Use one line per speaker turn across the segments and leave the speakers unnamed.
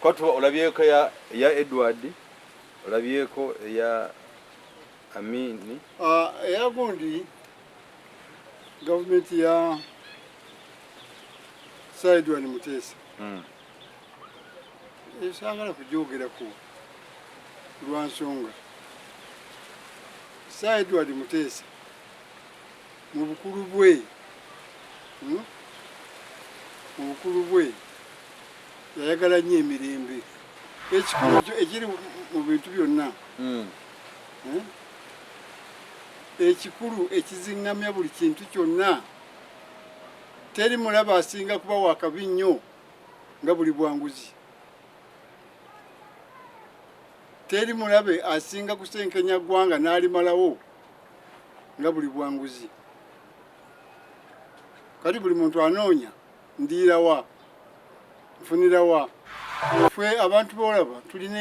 Kwatu olabyeko ya ya Edward, olabyeko eya Amini.
Ah, eya gundi gavumenti ya Sir Edward Muteesa. Saagala kugyogerako lwa nsonga. Sir Edward Muteesa mu bukulu bwe, Mu bukulu bwe yayagala nnyo emirembe. Ekikulu ekiri mu bintu byonna, Ekikulu ekiziŋŋamya buli kintu kyonna, teri mulabe asinga kuba wa kabi nnyo nga buli bwanguzi. Teri mulabe asinga kusenkenya ggwanga n'alimalawo nga buli bwanguzi. Kati buli muntu anoonya ndiirawa, nfunirawa. Ffe abantu boolaba tulina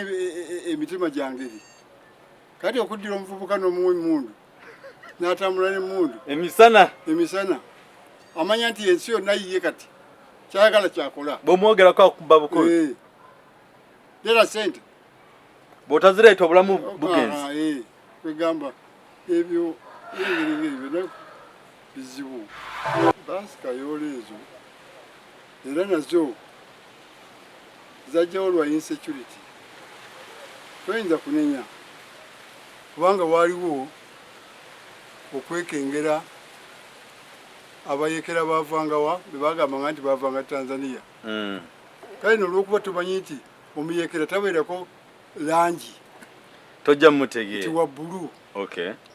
emitima gya ngeri. Kati okuddira omuvubuka n'omuwa emmundu n'atambula n'emmundu
emisana
emisana, amanya nti ensi yonna yiye, kati kyayagala kyakola.
Bw'omwogerako akuba bukubi.
Leeta sente.
Bw'otazireeta obulamu bugenzi.
Kwegamba ebyo engeri ngeri byonna bizibu. Baasi Kayoola ezo era nazo zajjawo lwa insecurity. Toyinza kunenya kubanga waaliwo okwekengera abayekera bavangawa be bagambanga nti bavanga Tanzania. Kale no olw'okuba tumanyi nti omuyekera tabeerako langi,
tojja mumutegeera
nti wa bbulu.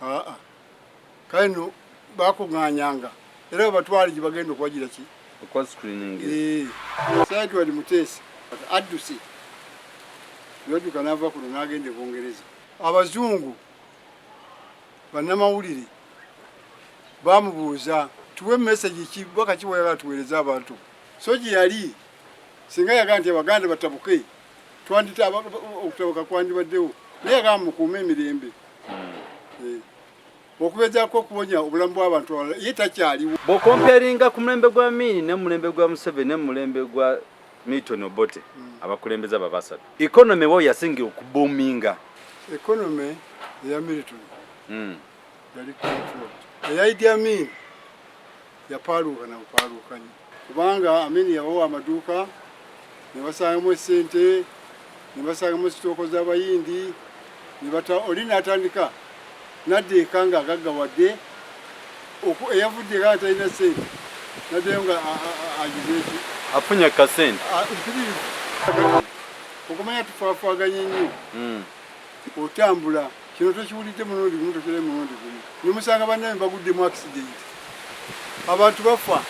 Aa, kale no bakuŋŋaanyanga era babatwale gye bagenda okubagira ki
okwa screening.
Sir Edward Muteesa adduse, yadduka n'ava kuno n'agenda e Bungereza. Abazungu bannamawulire bamubuuza, tuwe message ki, baka ki bw'oyagala tuweereze abantu? So gye yali singa yagamba nti Abaganda batabuke, twandita okutabuka kwandibaddewo, naye yagamba mukuume emirembe. Okubezaako okuwonya obulamu bw'abantu abalala, ye takyaliwo.
Bw'okompeeringa ku mulembe gwa Amini ne mulembe gwa Museveni ne mulembe gwa Milton Obote, abakulembeze abo abasatu, economy wo yasinga okubuuminga?
Economy eya Milton yali controlled. Eya Idi Amin yapaaluuka na bupaaluukanyi, kubanga Amin yabawa amaduuka ne basangamu esente, ne basangamu sitooko z'Abayindi, ne bata oli n'atandika n'adda eka ng'agaggawadde, eyavudde eka nga talina ssente n'addayo nga agize eki
afunye kasente.
Mpitirivu. Okumanya tufaafaaganye nnyo. Otambula kino tokiwulidde mulundi gumu, tokirabe mulundi gumu, nemusanga bannaye baguddemu accident, abantu bafa,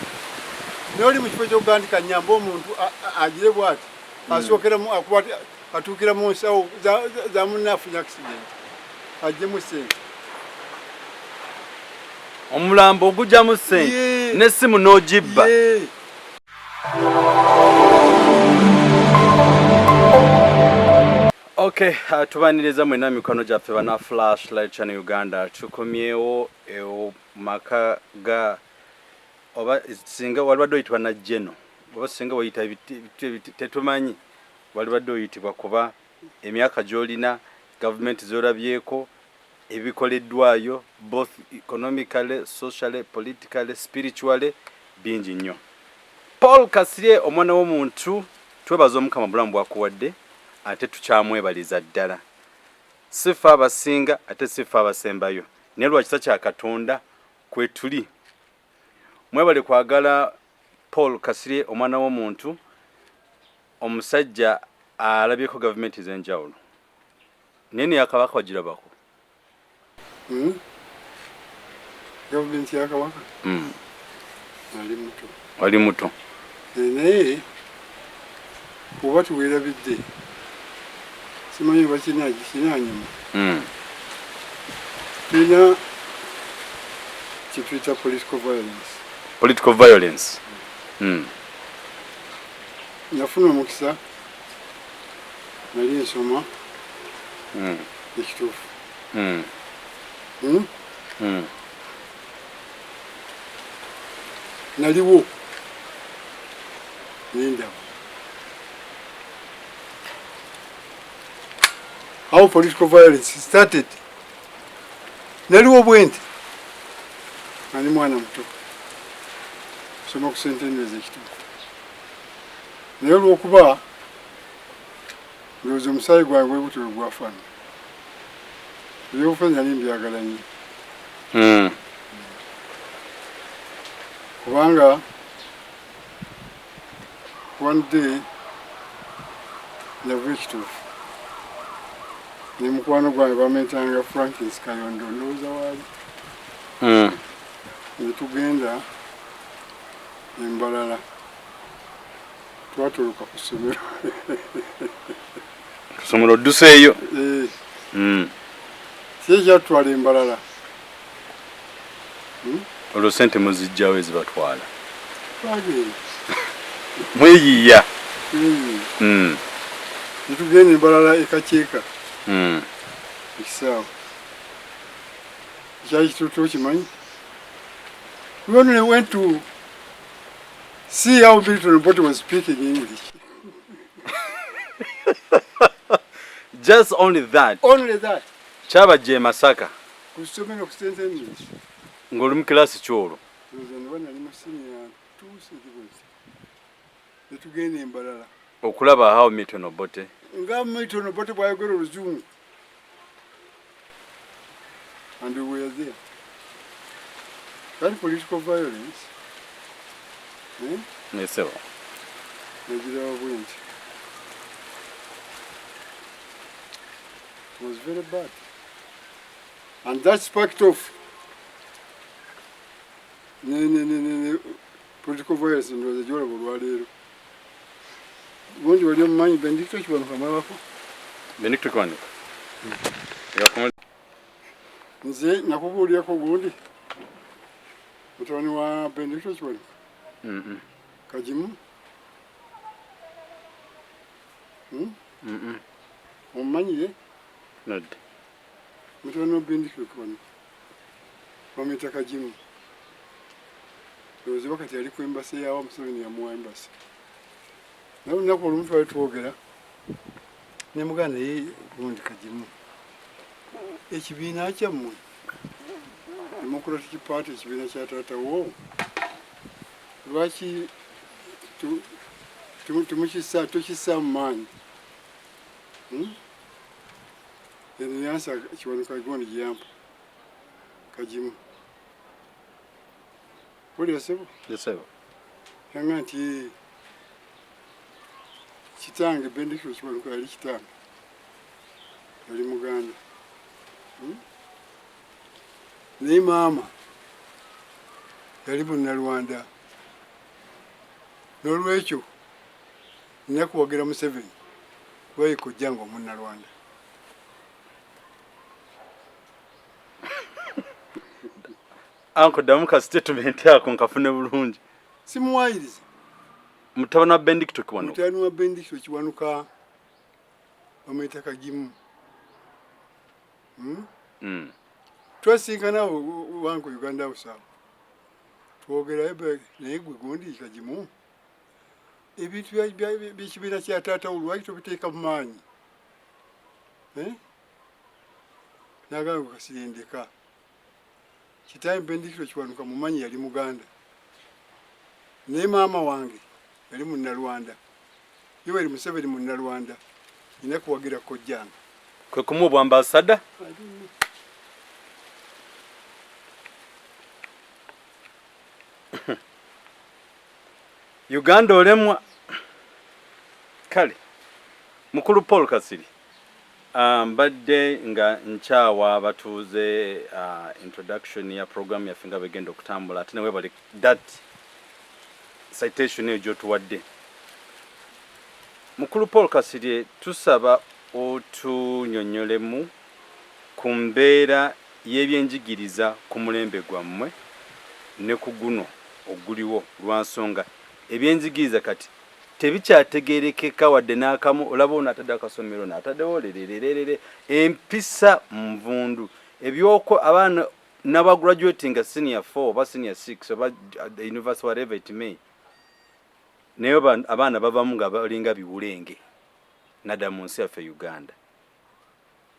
naye oli mu kifo ky'okugandika nyamba omuntu agire bw'ati, asookeramu akuba atuukira mu nsawo za munne afunye accident aggyemu ssente.
Omulambo ogugyamu ssente n'essimu n'ogibba. Okay, tubaniriza mwenna mikwano gyaffe bana Flashlight Channel Uganda. Tukomyewo maka ga oba singa walibadde oyitibwa na Geno, oba singa wayita tetumanyi walibadde oyitibwa, kuba emyaka gy'olina, gavumenti z'olabyeko, ebikoleddwayo both economically, socially, politically, spiritually, bingi nnyo. Paul Kasirye, omwana w'omuntu, twebaza Omukama bulamu bwakuwadde, ate tukyamwebaliza ddala. Si ffe abasinga ate si ffe abasembayo, naye lwa kisa kya Katonda kwetuli. Mwebale kwagala Paul Kasirye, omwana w'omuntu, omusajja alabyeko gavumenti ez'enjawulo, naye neya Kabaka wagirabako?
Gavumenti ya Kabaka? Nali muto.
Wali muto.
Naye oba tuwerabidde, simanyi oba kinanyuma. Tulina kyetuyita political violence.
Political violence.
Nafuna omukisa, nali nsoma ekituufu. Naliwo nendaba. How political violence started. Naliwo bwenti nga ndi mwana muto, soma ku St. Andrews ekituufu, naye olwokuba ndowooza omusaayi gwange bwe gutyo bwe gwafaanana, ebyobufuzi nali mbyagala nnyo. Kubanga one day nava ekituufu ne mukwano gwange bamuyitanga Frankins Kayondo, ndowooza waali. Ne tugenda embalala, twatoloka ku ssomero.
Kusomero odduseeyo?
Eh. Ki ekyatutwala embalala?
Olwo sente muzijjawo ezibatwala?
Twagenda.
Mweyiiya?
Eh. Ne tugenda embalala ekakyeka ekisaawe ekyali kituutu, okimanyi. We only went to see how Milton Obote was speaking English.
Just only that?
Only that.
Kyabajja e Masaka?
Ku ssomero ku St. Andrews.
Ng'oli mu kilasi kyolwo?
Ndowooza neba nali mu senior two sequence. Ne tugenda embalala.
Okulaba how Milton Obote
nga Milton Obote bw'ayogera oluzungu. And we were there. That political violence, eh?
Nesebo.
Nagiraba bwenti. It was very bad. And that sparked off ne political violence ndowooza gyolaba olwaleero. Gundi wali omumanyi Benedicto Kiwanuka, mwabako?
Benedicto Kiwanuka.
Nze nakubuulirako gundi mutabani wa Benedicto Kiwanuka?
Mm.
Kagimu? Hmm?
Mm.
Omumanyire?
Nedda.
Mutabani wa Benedicto Kiwanuka bamuyita Kagimu. Ndowooza kati yali ku embassy yawa Museveni, yamuwa embassy. Naye olunaku olumu twali twogera ne muganda, naye gundi Kagimu, ekibiina kyammwe Democratic Party, ekibiina kya taata wo, lwaki temukissa tokissa mu maanyi? Hmm? Eno yansa Kiwanuka gundi gyeyampa Kagimu. Wulira sebo.
Nesebo.
Yanga nti kitange Benedicto Kiwanuka yali kitange yali Muganda. Naye maama yali Munnalwanda, n'olwekyo nina kuwagira Museveni kuba ye kojjange Omunnalwanda.
Uncle, ddamu ka statement ako nkafune bulungi.
Simuwayiriza.
Mutabani wa Benedicto Kiwanuka?
Mutabani wa Benedicto Kiwanuka bamuyita Kagimu. Hmm?
Mm.
Twasinkana wanku Uganda House awo, twogerayo, naye gwe gundi Kagimu, ebintu by'ekibiina kya taata wo lwaki tobiteeka mu maanyi? Eh? Nagamba kasirendeka kitange Benedicto Kiwanuka mumanyi yali Muganda, naye maama wange yali Munnalwanda. Yoweri Museveni Munnalwanda, nina kuwagira kojjange.
Kwe kumuwa obwambasada?
I don't know.
Uganda olemwa. Kale mukulu Paul Kasiri, mbadde nga nkyawa abatuuze introduction ya program yaffe nga begenda okutambula, ate newebale that citation eyo gyotuwadde. Mukulu Paul Kasirye, tusaba otunyonyolemu ku mbeera y'ebyenjigiriza ku mulembe gwammwe ne ku guno oguliwo, lwa nsonga ebyenjigiriza kati tebikyategerekeka wadde n'akamu. Olaba ono atadde akasomero n'ataddewo lerererere, empisa nvundu, ebyoko abaana naba graduating senior 4 oba senior 6 oba the university, whatever it may, naye abaana bavamu nga balinga biwulenge nadda mu nsi yaffe Uganda.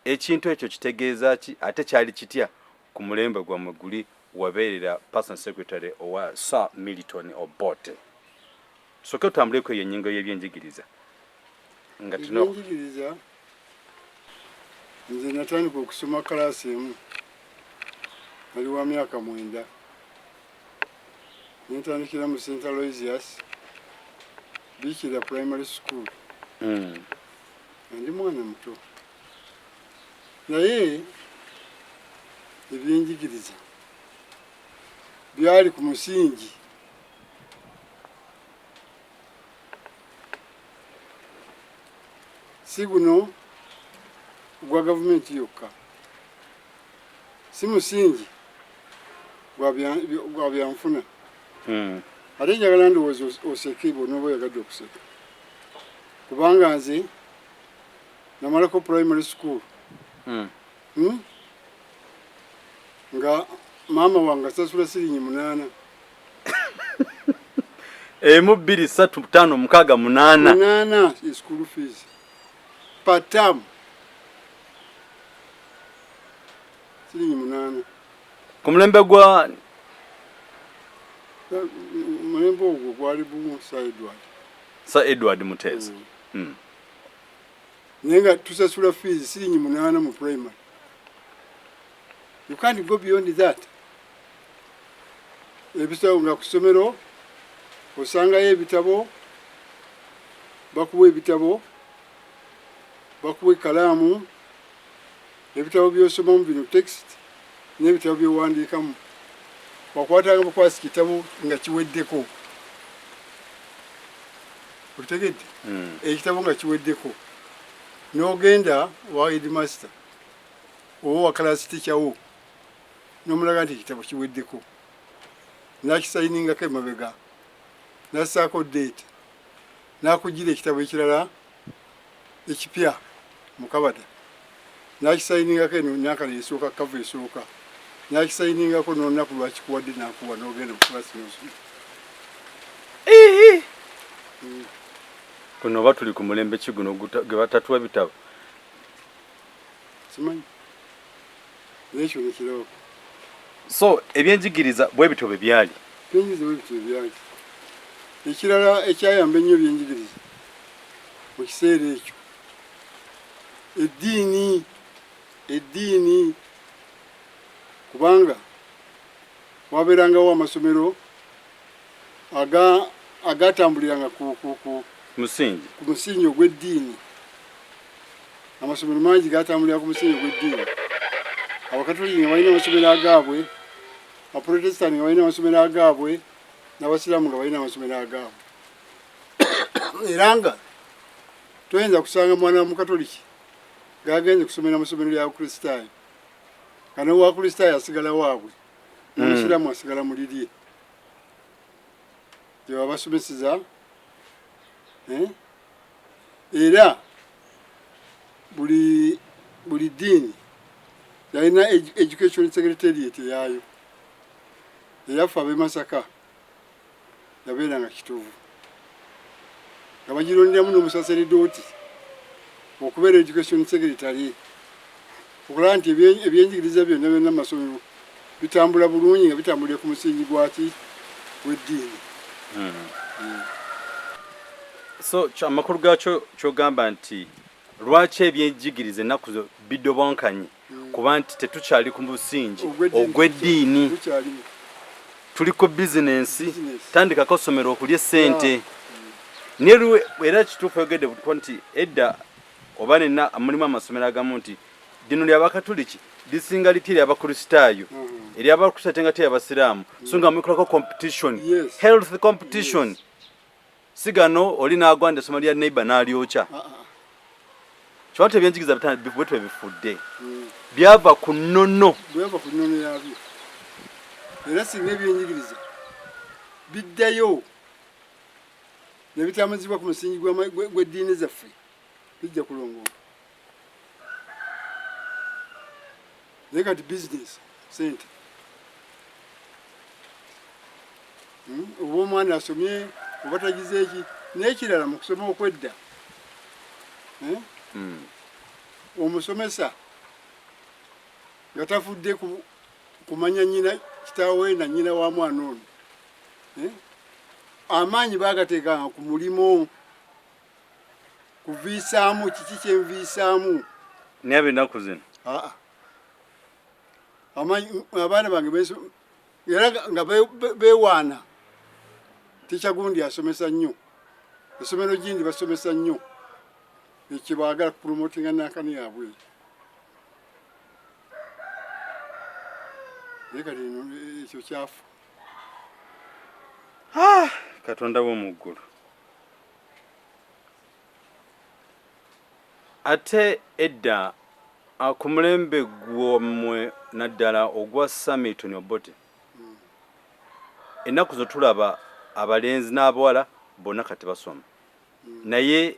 Ekintu ekyo kitegeeza ki ate kyali kitya ku mulembe gwammwe guli wabeerera personal secretary owa Sir Milton Obote? Tusooke tutambuleko eyo ennyingo y'ebyenjigiriza
nga tulina Ebyenjigiriza, nze natandika okusoma kalaasi emu nali wa myaka 9, nentandikira mu St Aloysius Bikira Primary School. Nga ndi mwana muto, naye ebyenjigiriza byali ku musingi si guno ogwa gavumenti yokka, si musingi gwa byanfuna. Ate njagala ndowooza oseke bw'onooba oyagadde okuseka, kubanga nze namalako primary school Nga maama wange asasula siringi 8.
1, 2, 3, 5, 6, 8.
8 school fees per term, siringi 8.
Ku mulembe gwa
Mulembe ogwo gwali bumu Sir Edward.
Sir Edward Mutesa.
Naye nga tusasula fees siringi 8 mu primary. You can't go beyond that. Ebitabo nga ku ssomero osangayo ebitabo, bakuwa ebitabo, bakuwa ekkalaamu, ebitabo by'osomamu bino text n'ebitabo by'owandiikamu. Wakwatanga bukwasi kitabo nga kiweddeko, okitegedde? Ekitabo nga kiweddeko n'ogenda wa headmaster oba wa class teacher wo n'omulaga nti ekitabo kiweddeko, n'akisayiningako emabega, n'assaako date, n'akugira ekitabo ekirala ekipya mu kabada, n'akisayiningako eno nankala esooka, cover esooka, n'akisayiningako n'olunaku lwakikuwadde, n'akuwa, n'ogenda mu class n'osoma.
Kuno oba tuli ku mulembe ki guno gwe batatuwa bitabo?
Simanyi, naye ekyo nekirabako.
So ebyenjigiriza bwe bityo bwe byali.
Ebyenjigiriza bwe bityo byali. Ekirala ekyayamba ennyo ebyenjigiriza mu kiseera ekyo, eddiini, kubanga wabeerangawo amasomero agatambuliranga ku
musingi,
ku musingi ogw'eddiini. Amasomero mangi gatambulira ku musingi ogw'eddiini. Abakatoliki nga balina amasomero agaabwe, Abaprotestant nga balina amasomero agaabwe, n'Abasiraamu nga balina amasomero agaabwe. Era nga toyinza kusanga mwana wa mukatoliki ng'agenze kusomera mu ssomero lya Kristaayo, nga n'owa Kristaayo asigala waabwe, n'Omusiraamu asigala mu lirye gye babasomeseza. Era buli ddiini yalina education secretariat eyaayo. Eyaffe ab'e Masaka yabeeranga Kitovu, nga bagironderamu n'omusaseredooti okubeera education secretary, okulaba nti ebyenjigiriza byonna byonna mu masomero bitambula bulungi, nga bitambulira ku musingi gwaki? Gw'eddiini.
So amakulu gaakyo kyogamba nti lwaki ebyenjigiriza ennaku zo bidobonkanye, kuba nti tetukyali ku musingi ogw'eddiini,
Tukyalimu.
Tuli ku bizinensi.
Business.
Tandikako ssomero okulya essente. Naye era kituufu oyogedde buko nti edda oba nina mulimu amasomero agamu nti lino lyabakatuliki lisinga litya eryabakristaayo, eryabakristaayo ate nga teyabasiraamu, so nga mukolako competition, health competition. Si gano oli n'agwanda essomero lya neighbor n'alyokya. Kiba nti ebyenjigiriza bwe bifudde byava ku nnono.
Byava ku nnono yaabyo. Era singa ebyenjigiriza biddayo ne bitambuzibwa ku musingi gw'eddiini zaffe, bijja kulongooka. Naye kati bizinesi, sente. Oba omwana asomye oba tagize eki. N'ekirala, mu kusoma okwedda, omusomesa Nga tafudde kumanya nyina kitaawe na nyina wa mwana ono, eh? Amaanyi baagateekanga ku mulimu, kuviisaamu kiki kyenviisaamu.
Naye abenaku zino
Amaanyi abaana bange era nga bewaana, teacher gundi asomesa nnyo, essomero gindi basomesa nnyo, ekyo baagala kupromotinga nankani yaabwe. Naye kati ekyo kyafu.
Ah, Katonda w'omu ggulu. Ate edda ku mulembe gwammwe, naddala ogwa Sir Milton Obote, ennaku zo tulaba abalenzi n'abawala bonna kati basoma, naye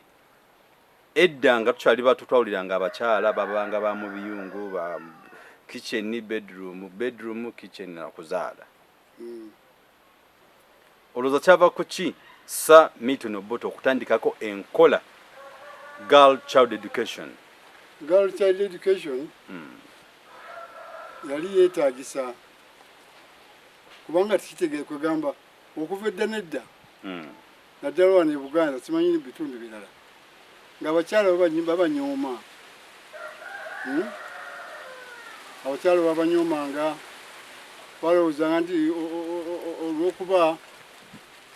edda nga tukyali bato twawuliranga abakyala babanga ba mu biyungu, ba kitchen, bedroom, bedroom, kitchen nakuzaala. Olowooza kyava ku ki Sir Milton Obote okutandikako enkola girl child education?
Girl child education yali yeetagisa kubanga tekitegere kwegamba okuva edda nedda, naddala wano e Buganda, simanyi bitundu birala, ng'abakyala babanyooma. Abakyala babanyoomanga, balowoozanga nti olw'okuba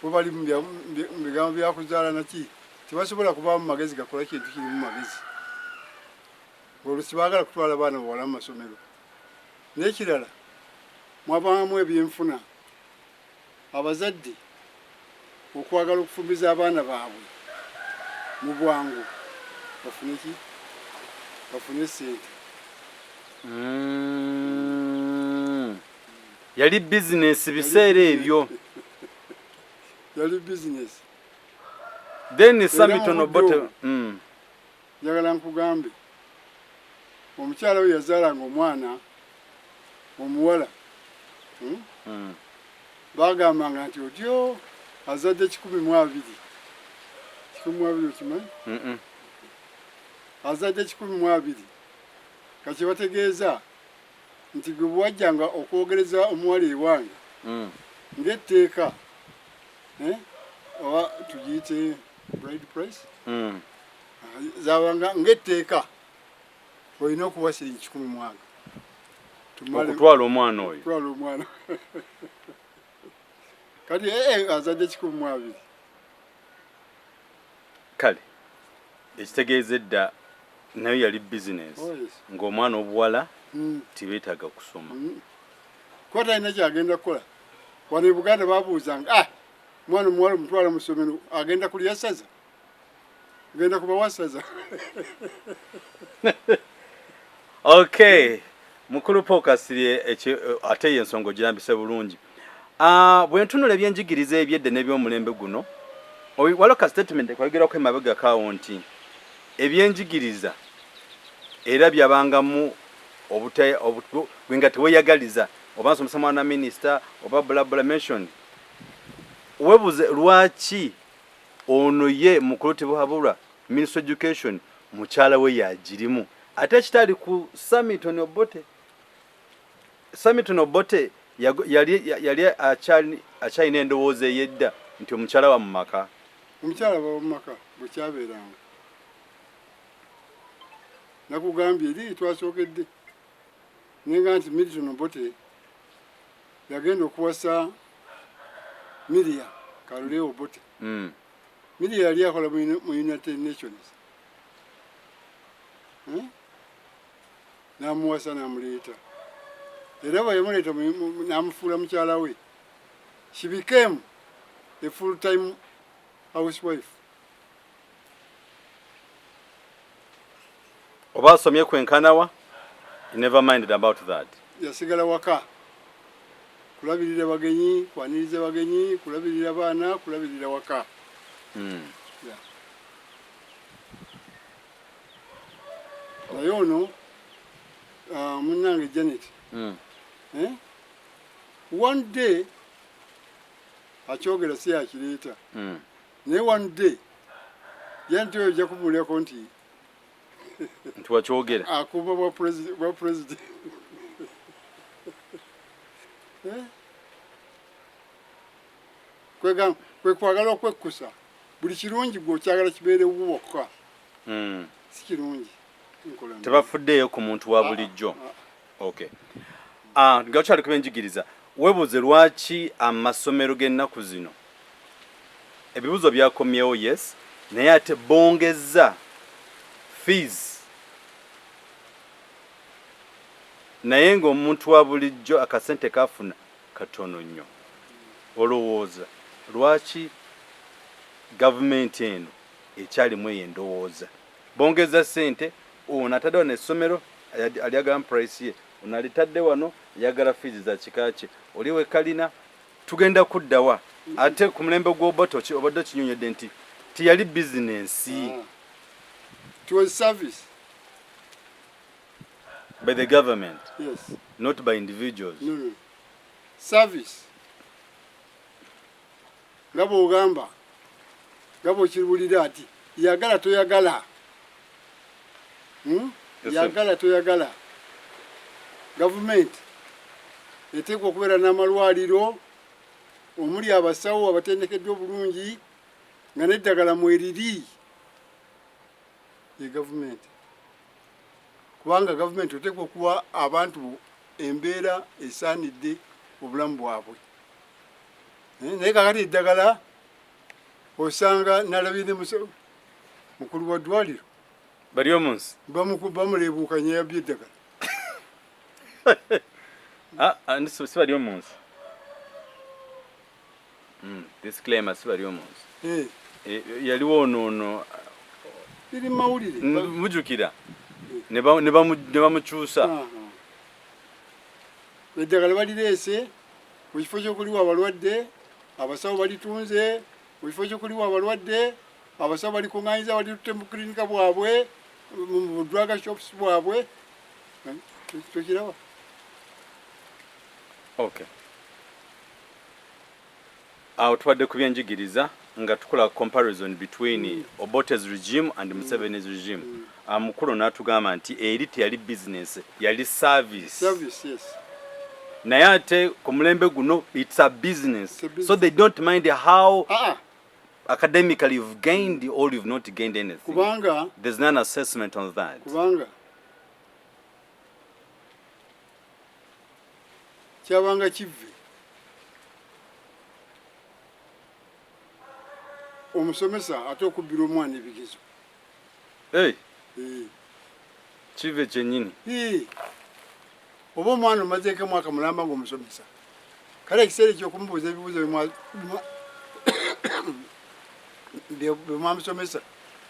bo bali mu bigambo byakuzaala naki, tebasobola kubaamu magezi gakola kintu kirimu magezi. Olusi baagala kutwala baana bawala mu masomero. N'ekirala, mwabangamu ebyenfuna, abazadde okwagala okufumbiza abaana baabwe mu bwangu bafune ki, bafune sente.
Yali bizinesi biseera ebyo.
Yali bizinesi.
Then Sir Milton Obote
Njagala nkugambe, omukyala we yazaalanga omwana omuwala, Bagambanga nti otyo azadde 120. 120 okimanyi? Azadde 120, kati bategeeza nti gwe bwewajjanga okwogereza omuwala ewange ng'etteeka, eh, oba tugiyite bride price, zabanga ng'etteeka olina okuwa siringi kikumi mwaga
okutwala omwana oyo.
Okutwala omwana. Kati azadde 120.
Kale ekitegeeza edda nayo yali bizinesi.
Oh, yes.
Ng'omwana obuwala tebeetaaga kusoma.
Kuba talina kyagenda kukola. Wano e Buganda babuuzanga, ah, mwana omuwala omutwala mu ssomero agenda kulya ssaza, genda kubawa ssaza.
Okay, mukulu Paul Kasirye, ate ye ensonga ogirambise bulungi. Bwe ntunula ebyenjigiriza ebyedda n'ebyomulembe guno, waliwo ka statement kwayogerako emabega kaawo nti ebyenjigiriza era byabangamu gwe nga teweyagaliza oba nsomesa mwana minisita oba bulabula mention. Webuze lwaki ono ye mukulu Tibuhaburwa Ministry Education mukyala we yagirimu, ate ekitali ku Sir Milton Obote. Sir Milton Obote yali akyalina endowooza ey'edda nti omukyala wa mu maka.
Omukyala wa mu maka bwe kyabeeranga, nakugambye eri twasookedde nenga nti Milton Obote yagenda okuwasa Miria Kalule Obote. Miria yali akola mu United Nations, eh? N'amuwasa n'amuleeta, era bwe yamuleeta n'amufuula mukyala we, she became a full time housewife.
Oba asomye kwenkanawa, never minded about that.
Yasigala waka kulabirira bagenyi, kwaniriza bagenyi, kulabirira baana, kulabirira waka. Yeah. Naye ono munnange Janet, eh? One day akyogera, si yakireeta, naye one day Janet oyo ojja kubuulirako nti
nti wakyogera.
Akuuma bwa president. Eh? Kwe kwagala okwekkusa buli kirungi gwe okyagala kibeerewo wokka. Si kirungi.
Tebafuddeeyo ku muntu wa bulijjo. Okay. Nga okyali ku byenjigiriza, weebuuze lwaki amasomero g'ennaku zino ebibuuzo byakomyewo, yes, naye ate bongezza fees, naye ng'omuntu wa bulijjo akasente kafuna katono nnyo. Olowooza lwaki gavumenti eno ekyalimu eyo endowooza? Bongeza ssente, ono atadde wano essomero alyagala price ye, ono alitadde wano ayagala fees za kika kye, oli wekalina tugenda kuddawa? Ate ku mulembe gw'Obote obadde okinyonyodde nti teyali bizinensi.
It was service
by the government.
Yes.
Not by individuals.
No. Service. Nga bw'ogamba, nga bw'okiwulira ati yagala toyagala.
Yes, sir.
Yagala toyagala. Gavumenti eteekwa okubeera n'amalwaliro omuli abasawo abatendekeddwa obulungi nga n'eddagala mweriri, ye gavumenti. Kubanga gavumenti oteekwa okuwa abantu embeera esaanidde obulamu bwabwe. Naye kakati eddagala osanga nalabye ne mukulu wa ddwaliro
bali omunsi
bamuleebuukanya yabbye eddagala.
Si bali omunsi. Disclaimer, si bali omunsi. Yaliwo ono
Biri mawulire.
Mujjukira ne bamukyusa.
Eddagala balireese mu kifo ky'okuliwa abalwadde, abasawo balitunze. Mu kifo ky'okuliwa abalwadde, abasawo balikuŋŋaanyiza, balitutte mu kilinika bwabwe, mu drug shops bwabwe. Tokiraba?
Okay. Awo tubadde ku byenjigiriza nga tukola comparison between Obote's regime and Museveni's regime. Mukulu n'atugamba nti eri teyali business, yali service.
Service, yes.
Naye ate ku mulembe guno it's a business.
It's a business.
So they don't mind how academically you've gained or you've not gained anything.
Kubanga
there's none assessment on that.
Kubanga kyabanga kivve omusomesa ate okubbira omwana ebigezo.
Hey. Kive kyennyini.
Oba omwana omazeeko omwaka mulamba ng'omusomesa, kale ekiseera eky'okumubuuza ebibuuzo bye mwamusomesa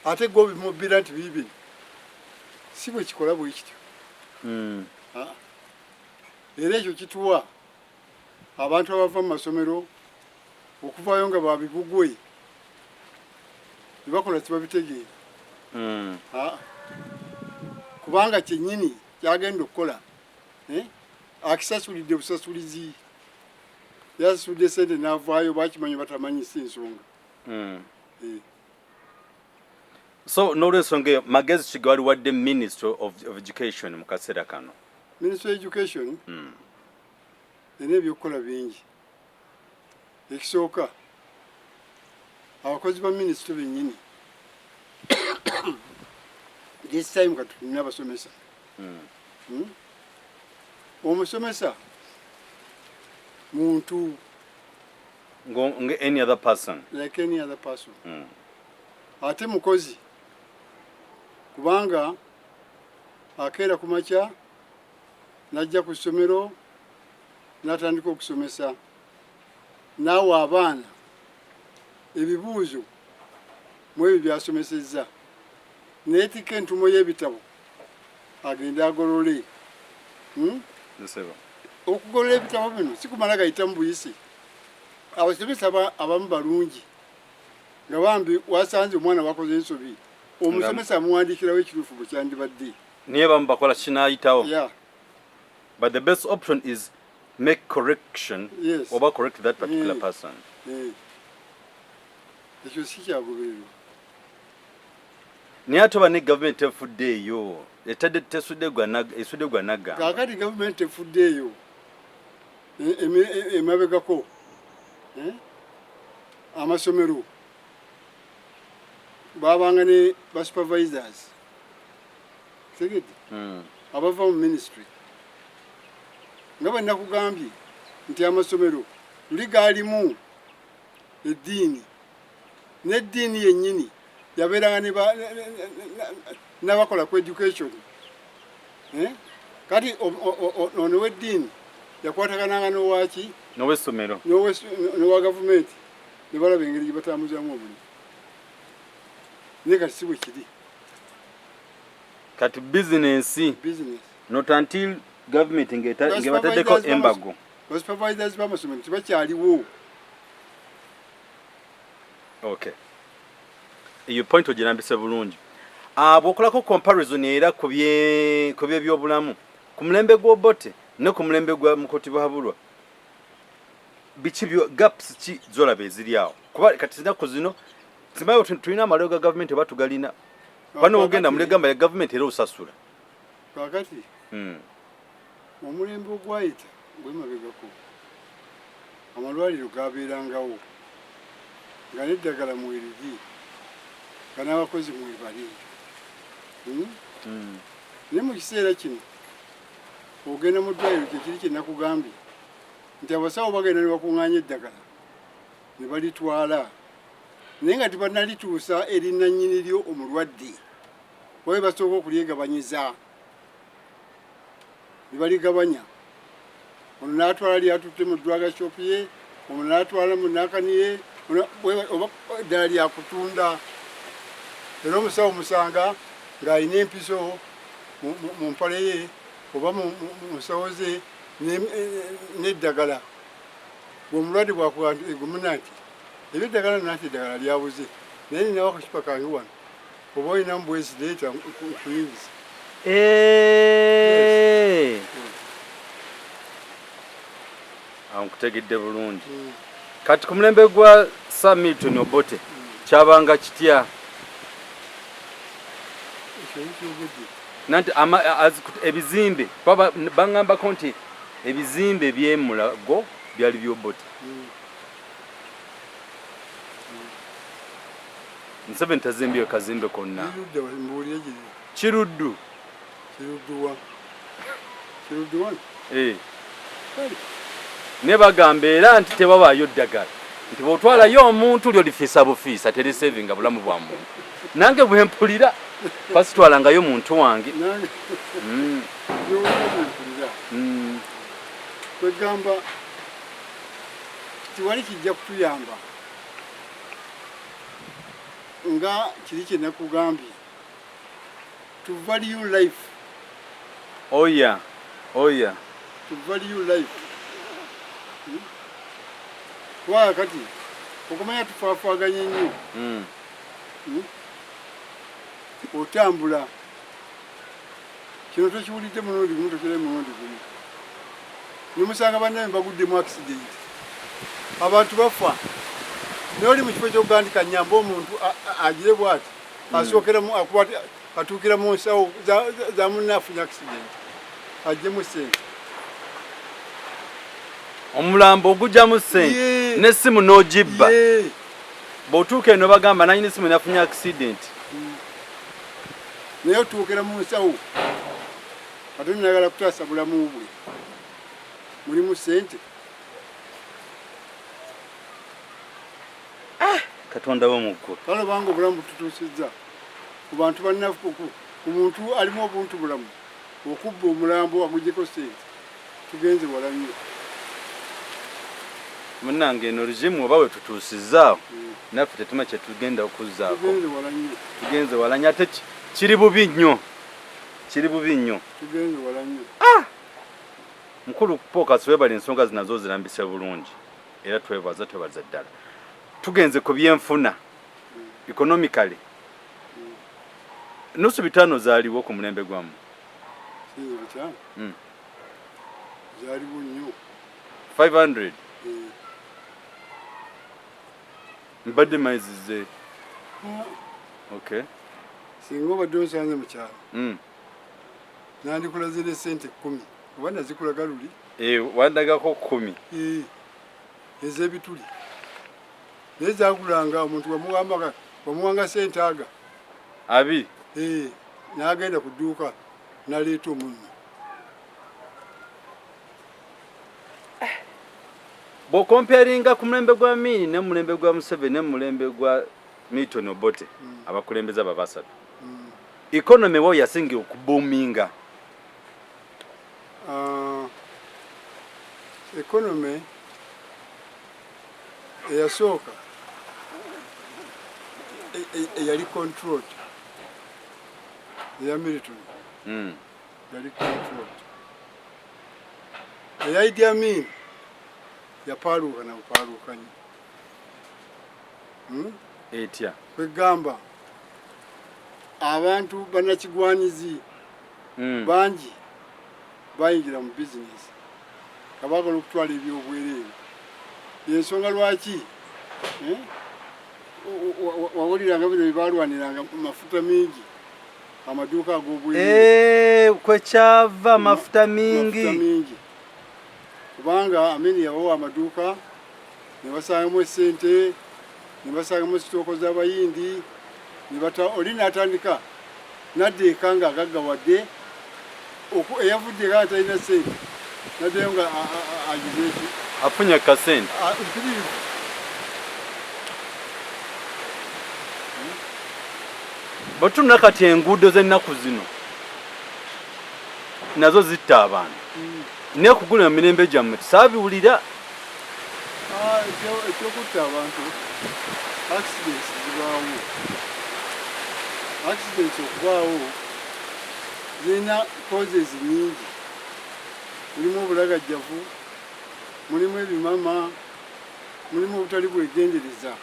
ate gwe obimubbira nti biibino, si bwe kikola bwe kityo. Era ekyo kituwa abantu abava mu masomero okuvaayo nga babibugwe byebakola tibabitegeera. Kubanga kyennyini kyagenda okukola akisasulidde busasulizi, yasasudde sente n'avaayo, bakimanyi batamanyi si nsonga.
So n'olwensonga eyo magezi ki ge wali wadde Ministry of Education mu kaseera kano?
Ministry of Education erina ebyokukola bingi. Ekisooka, abakozi ba minisitule bennyini, this time katulina abasomesa. Omusomesa muntu
nga any other person.
Like any other person. Ate mukozi, kubanga akeera ku makya n'ajja ku ssomero n'atandika okusomesa, n'awa abaana ebibuuzo mu ebyo by'asomesezza, neetikka entumo y'ebitabo agende agolole. Okugolola ebitabo bino si kumala gayitamu buyisi. Abasomesa abamu balungi nga bambi wasanze omwana wakoze ensobi, omusomesa amuwandiikirawo ekituufu bwe kyandibadde.
Naye bamu bakola kinaayitawo. But the best option is make correction.
Yes.
Oba correct that particular person.
Ekyo si kyagobererwa.
Naye ate oba ne gavumenti tefuddeeyo, etadde tesudde esudde gwa naggamba.
Kaakati gavumenti tefuddeeyo. Emabegako amasomero babanga ne ba supervisors, tegedde? Abava mu ministry, nga bwe nakugambye nti amasomero luli gaalimu eddiini, n'eddiini yennyini yabeeranga n'abakola ku education. Eh? Kati ono w'eddiini yakwatagananga n'owaki?
N'owessomero.
N'owa gavumenti, ne balaba engeri gye batambuzaamu omulimu. Naye kati si bwe kiri.
Kati bizinensi.
Business.
Not until government ng'ebataddeko embargo.
Ba supervisors b'amasomero tebakyaliwo.
Okay, eyo point ogirambise bulungi. Ah, bw'okolako comparison era ku byebyobulamu ku mulembe gw'Obote ne ku mulembe gwa Mukono Tibuhaburwa, biki byo gaps ki zolaba eziri awo? Kuba kati zinaku zino simanyi tulina amalwaliro ga gavumenti oba tugalina bano, ogenda mulegamba ya gavumenti era osasula.
Kakati omulembe ogwayita gwemabegako, amalwaliro gabeerangawo nga n'eddagala mweriri, nga n'abakozi mwebali. Hmm? Naye mu kiseera kino ogenda mu ddwaliro, kyekiri kyenakugambye nti abasawo bagenda ne bakuŋŋaanya eddagala ne balitwala, naye nga tebanalituusa eri nannyini lyo omulwadde, wabe basooka okulyegabanyiza ne baligabanya. Ono n'atwala lyatutte mu drug shop ye, ono n'atwala mu nakani ye, oba eddala lyakutunda. Era omusawo musanga ng'alina empiso mu mpale ye oba mu nsawo ze n'eddagala. Bw'omulwadde bwakuga nti egumuna nti ebyeddagala, nanti eddagala lyabuze, naye ninawo akacupa kange wano, oba olinamu bwezi, leeta nkuyingiza.
Eh. Awo nkutegedde bulungi. Kati ku mulembe gwa Sir Milton Obote kyabanga kitya?
Ekyo nkyogedde.
Nanti ebizimbe baŋŋambako nti ebizimbe by'emulago byali by'Obote. Museveni tazimbyeyo kazimbe konna.
Birudda mbuulire giri.
Kiruddu.
Kirudduwa? Kirudduwa?
Eh.
Kale.
Ne bagamba era nti tewabaayo ddagala, nti bw'otwalayo omuntu lyo lifiisa bufiisa, terisevinga bulamu bwa muntu. Nange bwe mpulira pasitwalangayo muntu wange.
Nange byowulira bwempulira. Kwegamba tiwali kijja kutuyamba nga kiri kye nakugambye, to value life.
Oya.
To value life. Kubanga kati okumanya tufaafaaganye nnyo. Otambula kino tokiwulidde mulundi gumu, tokirayo mulundi gumu, nemusanga bannaye baguddemu accident, abantu bafa, naye oli mu kifo ky'okugandika nyamba omuntu agire bwati, asookeramu atuukira mu nsawo za munne afunye accident aggyemu sente.
Omulambo ogugyamu sente n'essimu n'ogibba. Bw'otuuka eno bagamba nanyini simu nafunye accident.
Naye otuukira mu nsawo, ate nayagala kutaasa bulamu bwe, mulimu sente.
Katonda wo mu ggulu.
Kale obanga obulamu bututuusizza ku bantu bannaffe, ku muntu alimu obuntu bulamu okubba omulambo aguggyeko sente, tugenze wala nnyo.
Munnange, eno regime oba we tutuusizaawo, naffe tetuma kye tugenda okuzzaako.
Tugenze wala nnyo.
Tugenze wala nnyo, ate kiri bubi nnyo, kiri bubi nnyo.
Tugenze wala nnyo.
Mukulu Pocas, webale ensonga zino nazo zirambise bulungi, era twebaza, twebaza ddala. Tugenze ku byenfuna, economically, 550 zaaliwo ku mulembe gwammwe?
Sinzi 500. Zaaliwo nnyo.
500?
Eh.
Mbadde mayizize.
Ah,
okay.
Singa obadde onsanze mu kyalo, nandikulaze ne sente 10 oba nazikulaga luli.
Eh, wandagako 10.
Eh, ez'ebituli naye zagulanga omuntu wamuwambaga wamuwanga sente aga
20.
Eh, n'agenda ku dduuka naleeta omunnyo.
Bw'okomparinga ku mulembe gwa Amini ne mulembe gwa Museveni ne mulembe gwa Milton Obote, abakulembeze abo basatu, economy wo yasinga okubuuminga?
Ah, economy eyasooka eyali controlled eya Milton yali controlled. Eya Idi Amin yapaaluuka na bupaaluukanyi. Hmm?
Etya?
Kwegamba abantu bannakigwanyizi bangi bayingira mu bizinesi nga baagala okutwala ebyobwereere. Yensonga lwaki eh, wawuliranga bino byebalwaniranga mafuta mingi, amaduuka ag'obwereere.
Eh, kwekyava mafuta mingi.
Mafuta mingi kubanga Amini yabawa amaduuka ne basangamu esente, ne basangamu sitooko z'abayindi ne bata oli n'atandika nadda eka nga agaggawadde, eyavudde eka nga talina sente naddayo nga agize eki
afunye kasente.
Mpitirivu.
Bwetunula kati enguudo z'ennaku zino nazo zitta abantu, naye kugula mu mirembe gyammwe tusaabiwulira.
Ah, ekyokutta abantu, accidents zibaawo. Accidents okubaawo zirina causes nyingi, mulimu obulagajjavu, mulimu ebimama, mulimu obutali bwegendereza.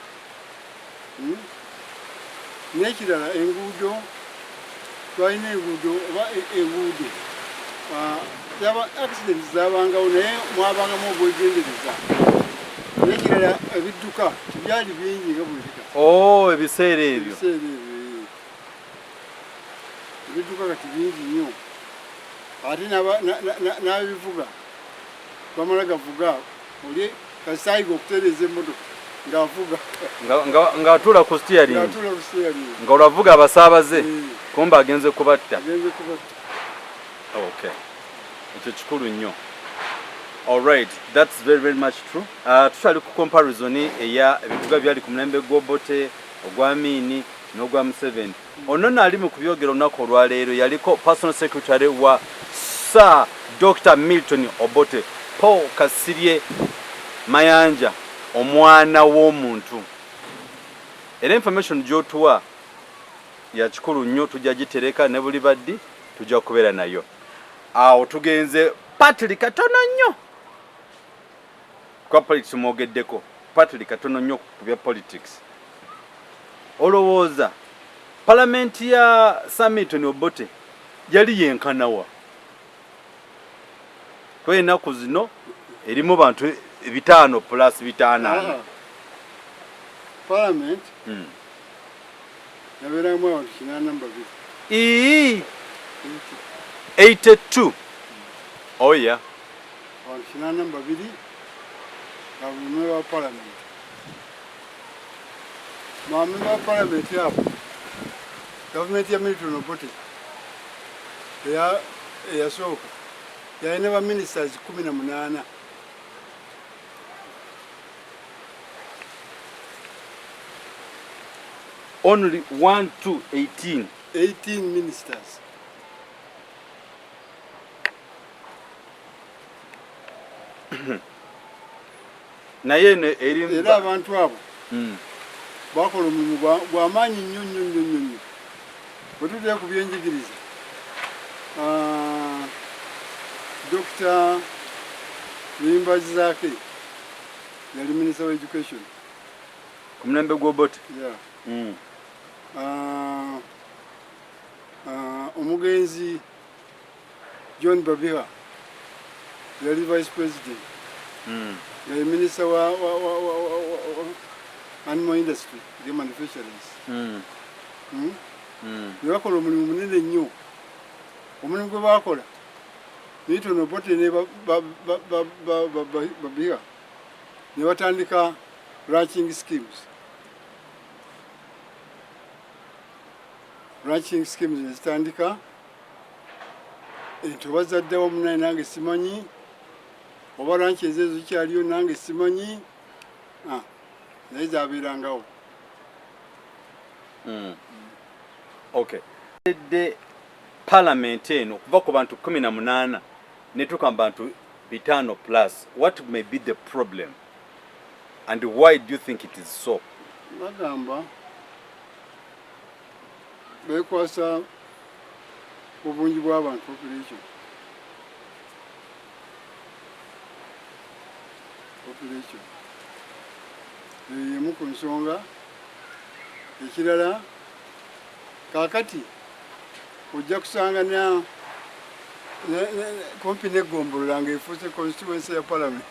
N'ekirala enguudo, twalina enguudo oba enguudo ah, accidents zabangawo naye mwabangamu obwegendereza. N'ekirala ebidduka tebyali bingi nga bwebika.
Oh, ebiseera ebyo.
Ebiseera ebyo ebidduka kati bingi nnyo, ate n'abivuga bamala gavuga, oli kasaayiga okutereeza emmotoka ng'avuga.
Ng'atuula ku steering.
Ng'atuula ku steering.
Nga olwavuga abasaabaze kumba agenze kubatta.
Agenze kubatta.
Okay, ekyo kikulu nnyo. Alright, that's very very much true. Tukyali ku comparison eya ebituga byali ku mulembe gw'Obote, ogwa Amini n'ogwa Museveni. Ono nno ali mu kubyogera olunaku olwaleero yaliko personal secretary wa Sir Dr Milton Obote, Paul Kasirye Mayanja, omwana w'omuntu. Era information gy'otuwa ya kikulu nnyo, tujja gitereka ne buli baddi tujja kubeera nayo. Awo tugenze partly katono nnyo kwa politics, mwogeddeko partly katono nnyo ku bya politics. Olowooza palamenti ya Sir Milton Obote yali yenkanawa? Kuba ennaku zino erimu bantu 500 plus 500.
Ah. Parliament yabeeramu abantu 82.
Ii, 82, oh yeah.
Abantu 82 nga buli memba wa parliament. Bamemba wa parliament abo, gavumenti ya Milton Obote eyasooka yalina ba ministers 18.
Only 1 to 18?
18 ministers.
Naye eno eri
Era abantu abo bakola omulimu gw'amaanyi nnyo nnyo nnyo nnyo nnyo. Bwe tuddayo ku byenjigiriza, ah, Dr Luyimbazi Zaake yali minister wa education.
Ku mulembe gw'Obote?
Yeah. Ah, ah, omugenzi John Babiha yali vice president nga ye minister wa animal industry, game and fisheries. Ne bakola omulimu munene nnyo. Omulimu gwe bakola Milton Obote ne Babiha ne batandika ranching schemes. Ranching schemes ne zitandika, ente bazaddewo munaye nange simanyi oba ranch ezo zikyaliyo, nange simanyi, naye zabeerangawo.
Okay, the parliament eno okuva ku bantu 18 netuuka mu bantu 500 plus, what may be the problem and why do you think it is so?
Bagamba bekwasa obungi bw'abantu, population eyo yemu ku nsonga. Ekirala, kaakati ojja kusanga kumpi n'eggombolola ng'efuuse constituency ya parliament.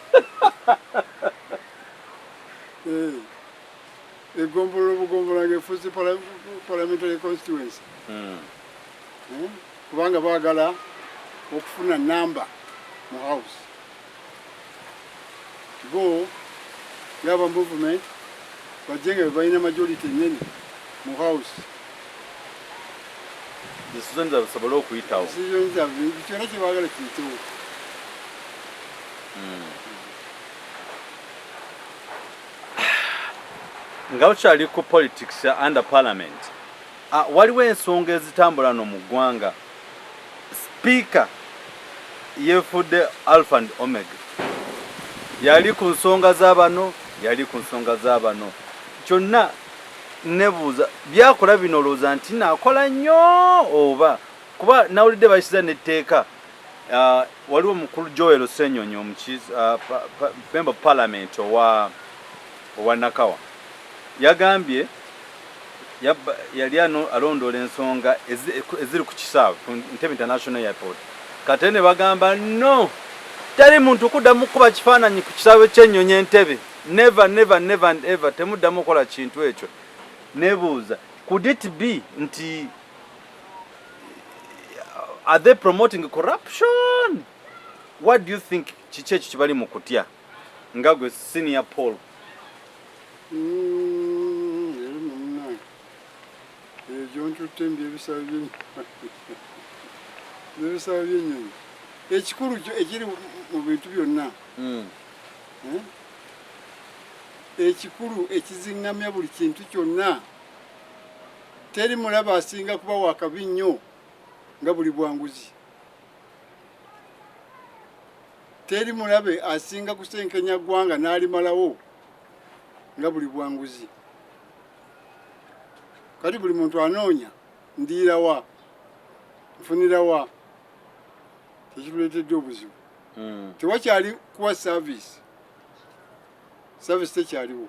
Eggombolola obugombolola ng'efuuse parliamentary constituency. Kubanga baagala okufuna namba mu house, bo ngaba movement bajje nga balina majority nene mu house.
Decision zaabwe zisobole okuyitawo.
Decision zaabwe, kyonna kye baagala kiyitewo.
Nga bukyali ku politics ya under parliament, waliwo ensonga ezitambula no mu ggwanga. Speaker yeefudde alpha and omega, yali ku nsonga z'abano, yali ku nsonga z'abano. Kyonna nebuuza, byakola bino olowooza nti naakola nnyo oba kuba nawulidde bayisiza n'etteeka? Waliwo omukulu Joel Ssenyonyi, member of parliament owa Nakawa, yagambye yali alondoola ensonga eziri ku kisaawe ku Entebbe International Airport. Kate ne bagamba no, teri muntu kuddamu kukuba kifaananyi ku kisaawe ky'ennyonyi Entebbe. Never, never, never and ever, temuddamu kukola kintu ekyo. Nebuuza, could it be nti are they promoting corruption? What do you think? Kiki ekyo kibali mu kutya nga gwe senior Paul?
Era nno munnange, ebyo gyontutte byebisaawe by'ennyonyi. Ekikulu ekiri mu bintu byonna, eh? Ekikulu ekiziŋŋamya buli kintu kyonna, teri mulaba asinga kuba wakabi nnyo nga buli bwanguzi. Teri mulabe asinga kusenkenya ggwanga n'alimalawo nga buli bwanguzi. Kati buli muntu anoonya ndiirawa, nfunirawa, tekituleetedde obuzibu. Tewakyali kuwa service, service tekyaliwo.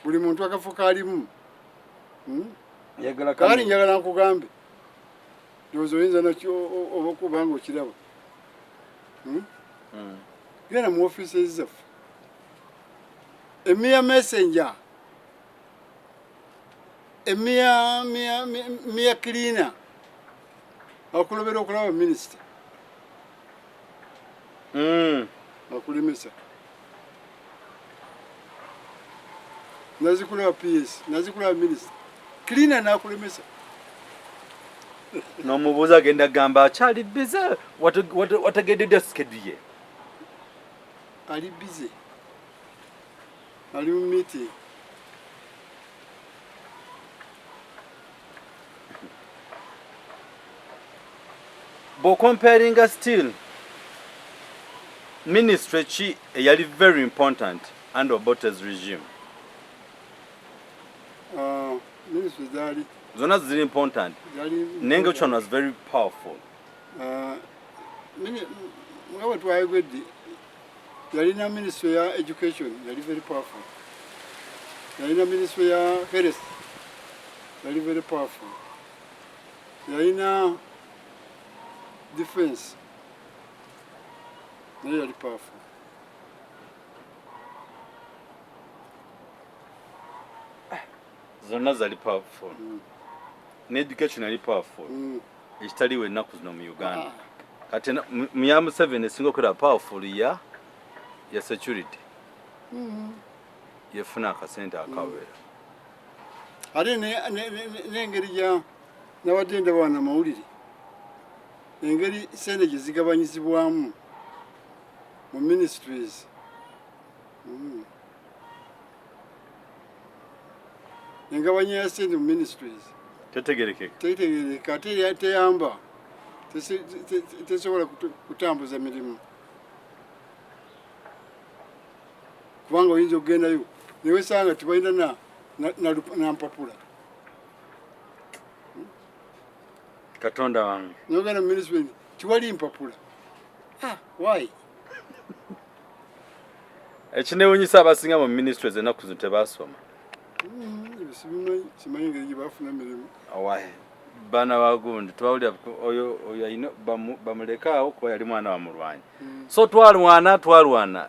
Buli muntu akafo kalimu.
Njagala.
Kakati njagala nkugambe, ndowooza oyinza nakyo oba kubanga okiraba. Genda mu offices zaffe, a mere messenger, a mere cleaner akulobera okulaba minisita. Akulemesa nazikulaba PS, nazikulaba minisita, cleaner nakulemesa.
N'omubuuza agenda gamba akyali busy, wategedde schedule ye.
Ali busy, ali mu meeting.
Bw'ocomparinga still, ministry ki eyali very important under Obote's regime?
Ministry zaali
zonna ziri important.
Zaali.
Naye nga which one was very powerful?
Nga bwe twayogedde, yalina ministry ya education, yali very powerful. Yalina ministry ya health, yali very powerful. Yalina defense, naye yali powerful.
Zonna zali powerful. Ne education yali powerful. Ekitaliwo ennaku zino mu Uganda. Kati mu ya Museveni esinga okubeera powerful ya security. Yefuna akasente akawera.
Ate n'engeri gya nabadde ndaba wano amawulire, engeri sente gye zigabanyizibwamu mu ministries. Engabanya ya sente mu ministries
tetegerekeka,
tetegerekeka, ate teyamba, tesobola kutambuza mirimu, kubanga oyinza okugendayo newesanga tebalina na mpapula.
Katonda wange.
Nogenda mu ministry tiwali mpapula. Why?
Ekinewunyisa, abasinga mu ministries ennaku zino tebasoma.
Sibimanyi, simanyi engeri gye bafuna mirimu.
Awaye baana bagundi twawulira oyo alina bamulekaawo kuba yali mwana wa mulwanyi. So twalwana twalwana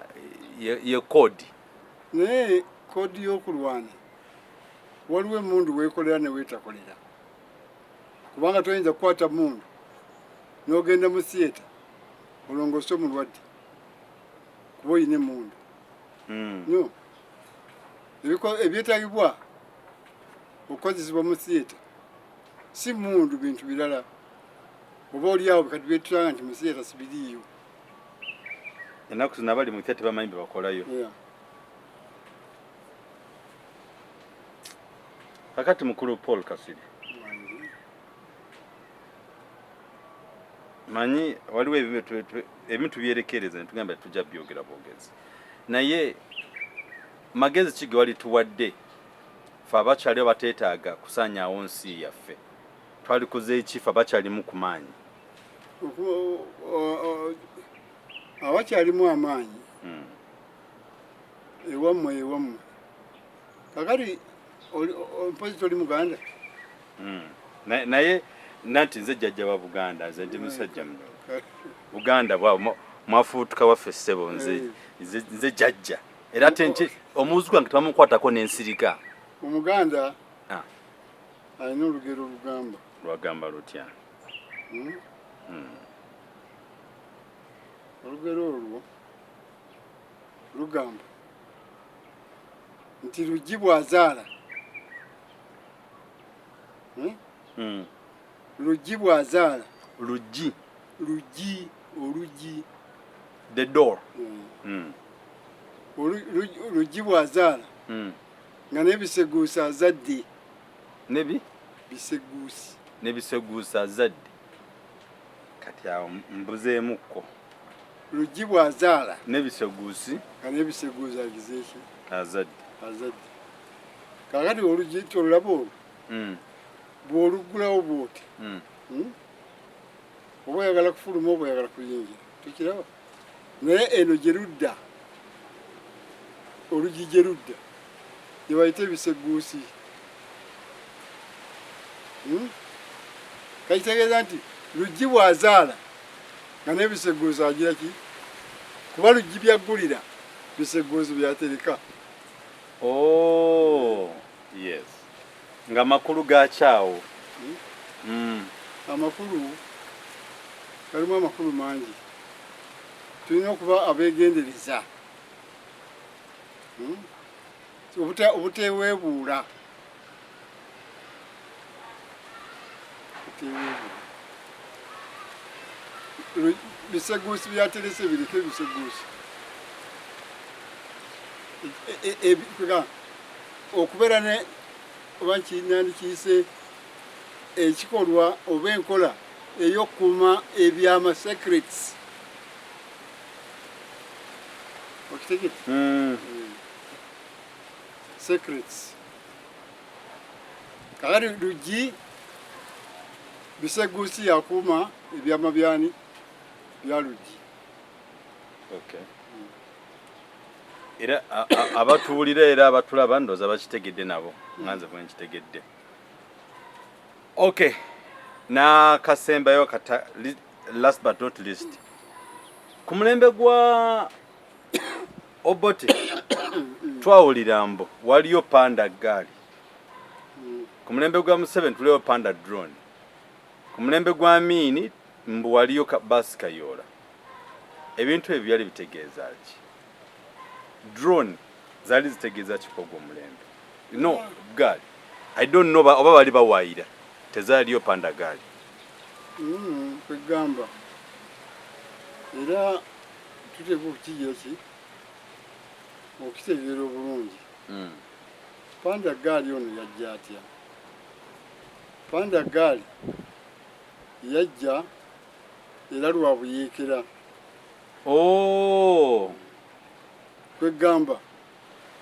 ye code.
Naye code y'okulwana, waliwo emundu weekolera ne weetakolera, kubanga toyinza kukwata mundu n'ogenda mu theatre olongose omulwadde kuba oyina emundu. No, ebyetagibwa okukozesebwa mu theatre si mundu, bintu birala. Oba oliawo kati byetulanga nti mu theatre sibiriiyo.
Ennaku zino abali mu theatre tebamanyi bye bakolayo. Kakati mukulu Paul Kasiri, manyi waliwo ebimu tubyerekereza ne tugamba tujja byogera bwogezi, naye magezi ki ge wali tuwadde fe abakyaliwo bateetaaga kusaanyaawo nsi yaffe? Twalikoze ki fe abakyalimu ku maanyi?
Abakyalimu amaanyi, ewammwe kakati mpozi toli Muganda.
Naye nanti nze jjajja wa Buganda, nze ndi musajja muno Buganda bwa mwafuutuka waffe ssebo. Nze jjajja, era ate nti omuzuku wange tebamukwatako n'ensirika.
Omuganda alina olugero olugamba.
Lwagamba lutya?
Olugero olwo lugamba nti Luggi bw'azaala, Luggi bw'azaala.
Luggi?
Luggi, oluggi.
The door.
Luggi bw'azaala nga n'ebiseguusi azadde.
Nebi?
Biseguusi.
N'ebiseguusi azadde. Kati awo mbuzeemukko.
Luggi bw'azaala
n'ebiseguusi
nga n'ebiseguusi agize ki?
Azadde.
Azadde. Kakati oluggi tolulaba olwo? Bw'oluggulawo bw'oti, oba oyagala kufuluma oba oyagala kuyingira, tukiraba. Naye eno gye ludda, oluggi gye ludda gye bayita ebiseguusi. Kakitegeeza nti Luggi bw'azaala nga n'ebiseguusi agira ki? Kuba Luggi byaggulira, biseguusi byatereka.
Oh, yes, nga makulu gakyawo.
Amakulu galimu amakulu mangi. Tulina okuba abeegendereza. Obuteweebuula, buteweebuula. Biseguusi byaterese, bireke biseguusi. Okubeera ne oba nandikiyise ekikolwa oba enkola ey'okukuuma ebyama, secrets, okitegete? Secrets. Kakati Luggi biseguusi yakuuma ebyama byani? Bya Luggi.
Okay. Era abatuwulira era abatulaba ndowooza bakitegedde nabo nga nze bwe nkitegedde. Okay, n'akasembayo kata last but not least, ku mulembe gwa Obote twawulira mbu waliyo panda gaali. Ku mulembe gwa Museveni tuliwo panda drone. Ku mulembe gwa Amini mbu waliyo basi Kayoola. Ebintu ebyo byali bitegeeza ki? Drone zaali zitegeeza ki kwogwo omulembe? No, gaali. I don't know oba bali bawaayira. Tezaaliyo panda gaali.
Kwegamba era tuteekwa okukigira ki okukitegeera obulungi. Panda gaali ono yajja atya? Panda gaali yajja era lwa buyeekera.
Oh.
Kwegamba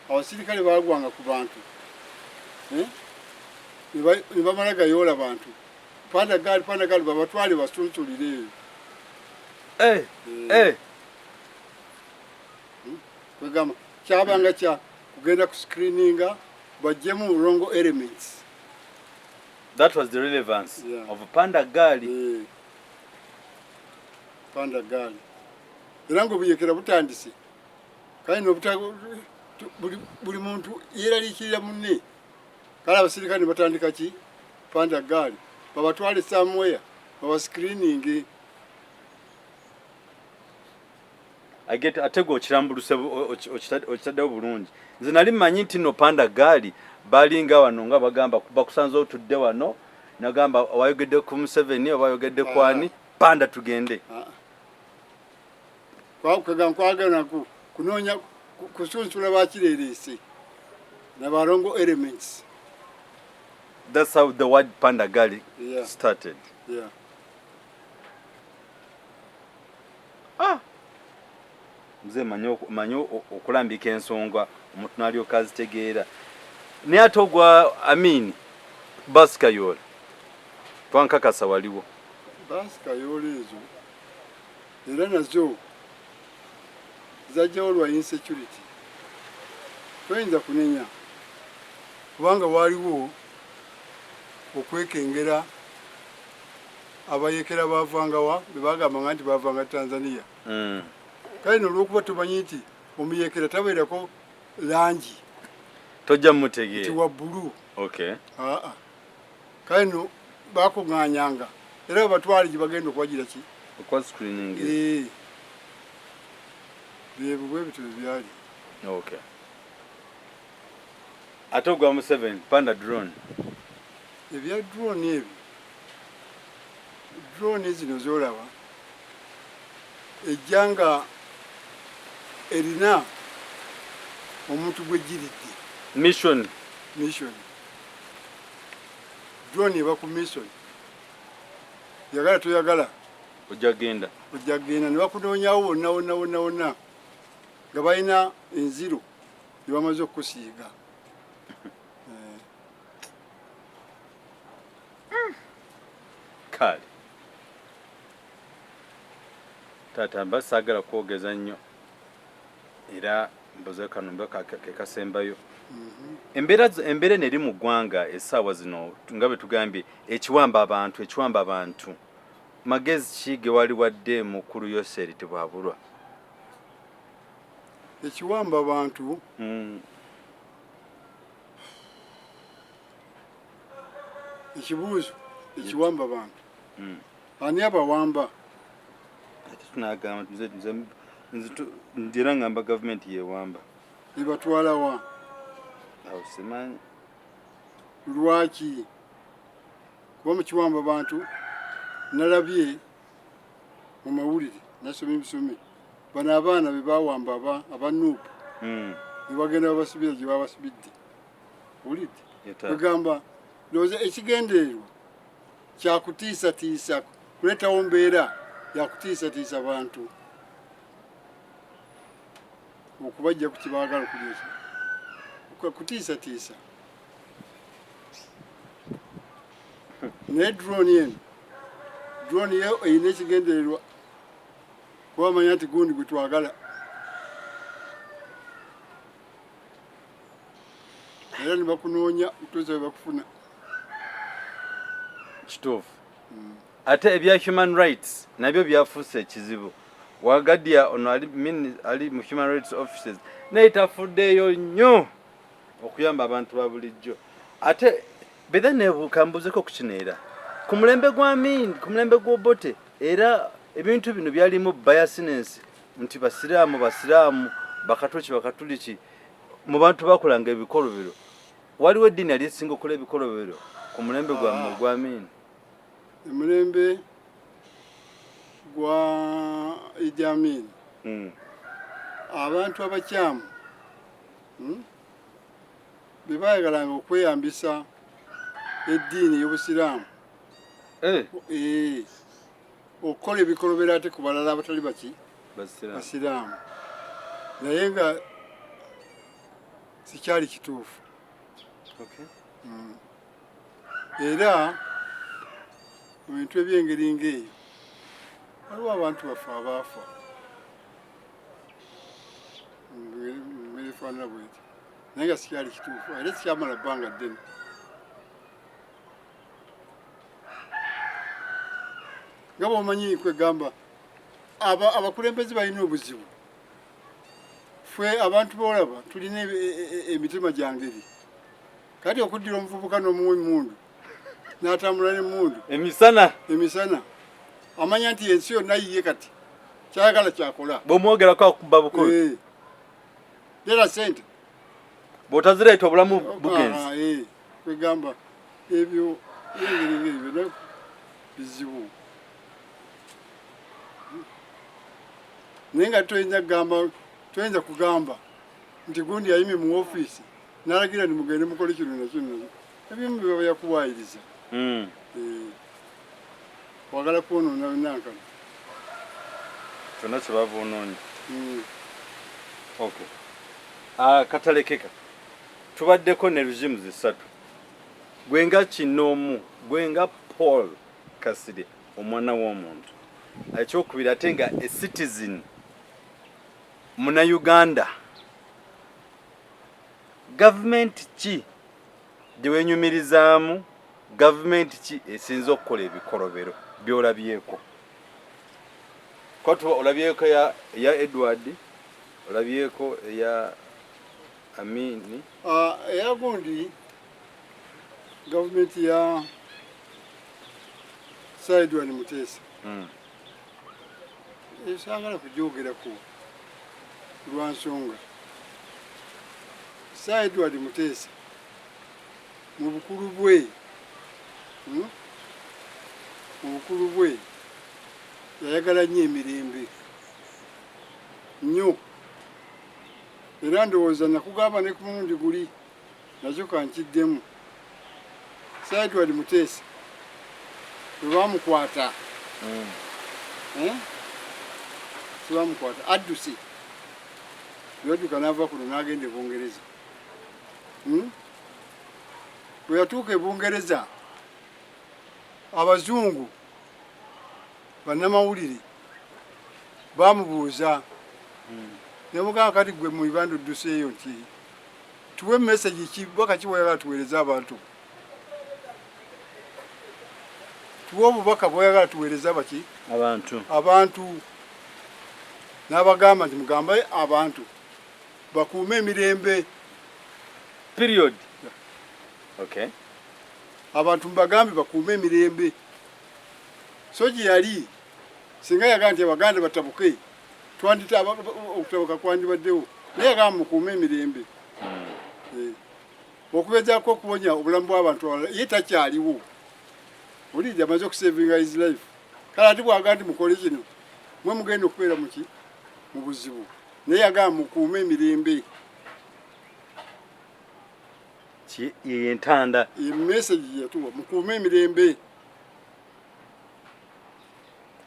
abasirikale bagwanga ku bantu, eh? Ne bamala gayoola bantu. Panda gaali, panda gaali babatwale basunsulire eyo.
Eh, eh.
Kwegamba kyabanga kya kugenda ku screeninga bajjemu wrong elements.
That was the relevance of panda gaali.
Panda gaali era nga obuyekera butandise kale buli muntu yeraliikirira munne. Kale abasirikale ne batandika ki panda gaali babatwale somewhere baba screening.
I get ate gwe okirambuluse okitaddewo bulungi. Nze nali mmanyi nti no panda gaali balinga wano nga bagamba bakusanze otudde wano nagamba wayogedde ku Museveni oba wayogedde ku ani, panda tugende.
Kwagala kunoonya kusunsula bakireereese na ba wrong elements.
That's how the word panda gaali started. Mzee manyi okulambika ensonga omuntu n'alyoka azitegeera. Naye ate ogwa Amini basi Kayoola twankakasa waliwo.
Basi Kayoola ezo era nazo zajjawo lwa insecurity. Toyinza kunenya kubanga waaliwo okwekengera abayekera bavangawa be bagambanga nti bavanga Tanzania. Kale no olw'okuba tumanyi nti omuyekera tabeerako langi,
tojja mumutegeera
nti wa bbulu. Aa, kale no bakuŋŋaanyanga era babatwale gye bagenda okubagira ki
okwa screening.
Byebyo bwe bityo bwe byali.
Ate ogwa Museveni panda drone.
Ebya drone ebyo, drone zino z'olaba ejja nga erina omuntu gw'ejjiridde.
Mission.
Mission. Drone eba ku mission. Yagala toyagala.
Ojja genda.
Ojja genda ne bakunoonyawo wonna wonna wonna wonna nga balina enziro gye bamaze okukusiiga.
Kale. Taata mba saagala kwogeza nnyo era mbuze kano mba ke kasembayo. Embeera eno eri mu ggwanga essaawa zino nga bwe tugambye ekiwamba abantu, ekiwamba abantu. Magezi ki ge wali wadde mukulu Yoseri Tibwabulwa?
Ekiwamba abantu ekibuuzo ekiwamba abantu ani abawamba?
Ate tunagamba nze era ngamba gavumenti yewamba.
Ebatwala wa?
Awo simanyi.
Lwaki? Kuba mu kiwamba bantu nalabye mu mawulire, nasomye ebisome, bano abaana be bawamba aba NUP ne bagenda babasibira gye babasibidde. Owulidde? Bagamba ndowooza ekigendererwa kya kutiisatiisa, kuleetawo mbeera ya kutiisatiisa bantu okubajja ku kyebaagala okulya ki? Kutiisatiisa. Naye drone eno, drone yo erina ekigendererwa kuba bamanya nti gundi gwe twagala. Era ne bakunoonya okutuusa bwe bakufuna.
Kituufu. Ate ebya human rights nabyo byafuuse ekizibu. Wagadia ono ali mu human rights offices naye tafuddeeyo nnyo okuyamba abantu ba bulijjo. Ate Beda nebukambuuzeko ku kino era ku mulembe gwa Amin, ku mulembe gw'Obote, era ebintu bino byalimu biasness nti basiraamu basiraamu, bakatuliki bakatuliki, mu bantu bakolanga ebikolobero. Waliwo eddiini yali esinga okukola ebikolobero ku mulembe gwammwe ogwa Amin?
Emulembe gwa Idi Amin, abantu abakyamu be bayagalanga okweyambisa eddiini y'Obusiraamu okukola ebikolobero ate ku balala abatali baki basiraamu, naye nga sikyali kituufu. Era mu bintu eby'engeri ng'eyo waliwo abantu baffe abaafa mu ngeri efaanana bweti, naye nga sikyali kituufu era sikyamala bbanga ddene. Nga bwomanyi kwegamba abakulembeze balina obuzibu. Ffe abantu bolaba tulina emitima gya ngeri kati okuddira omuvubuka n'omuwa emmundu n'atambula n'emmundu
emisana
emisana, amanya nti ensi yonna yiye, kati kyayagala kyakola.
Bw'omwogerako akuba bukubi.
Leeta sente.
Bw'otazireeta obulamu bugenzi.
Kwegamba ebyo engeri ngeri byonna bizibu, naye nga toyinza kugamba, toyinza kugamba nti gundi yayimye mu ofiisi n'alagira nti mugende mukole kino nakino nakino. Ebimu biba byakuwaayiriza. Kwagala kwonoona nankano.
Kyonna kye bavoonoonye. Okay. Katalekeka tubaddeko ne regimes ssatu, gwe nga kinoomu, gwe nga Paul Kasirye omwana w'omuntu, ekyokubiri ate nga a citizen Munnayuganda, gavumenti ki gye wenyumirizaamu? Gavumenti ki esinze okukola ebikolobero by'olabyeko? Kwatu olabyeko eya Edward, olabyeko eya Amini?
Eya gundi, gavumenti ya Sir Edward Muteesa, saagala kugyogerako lwa nsonga. Sir Edward Muteesa mu bukulu bwe, mu bukulu bwe yayagala nnyo emirembe nnyo, era ndowooza nakugamba ne ku mulundi guli nakyo kankiddemu. Sir Edward Muteesa bwe bamukwata, eh? Sibamukwata, adduse, yadduka n'ava kuno n'agenda e Bungereza. Bwe yatuuka e Bungereza, abazungu bannamawulire bamubuuza ne mugamba, kati gwe mu Uganda odduseeyo, nti tuwe message ki, bubaka ki bw'oyagala tuweereze abantu, tuwe obubaka bw'oyagala tuweereze abaki
abantu.
Abantu. N'abagamba nti mugambe abantu bakuume emirembe.
Period. Okay.
Abantu mubagambe bakuume emirembe. So gye yali singa yagamba nti Abaganda batabuke, twandita okutabuka kwandibaddewo, naye yagamba mukuume emirembe. Okubezaako okuwonya obulamu bw'abantu abalala, ye takyaliwo, olidde amaze okusavinga his life. Kale ate bwagamba nti mukole kino, mwe mugenda okubeera muki mu buzibu, naye yagamba mukuume emirembe.
Ye entanda.
Ye message yatuwa, mukuume emirembe.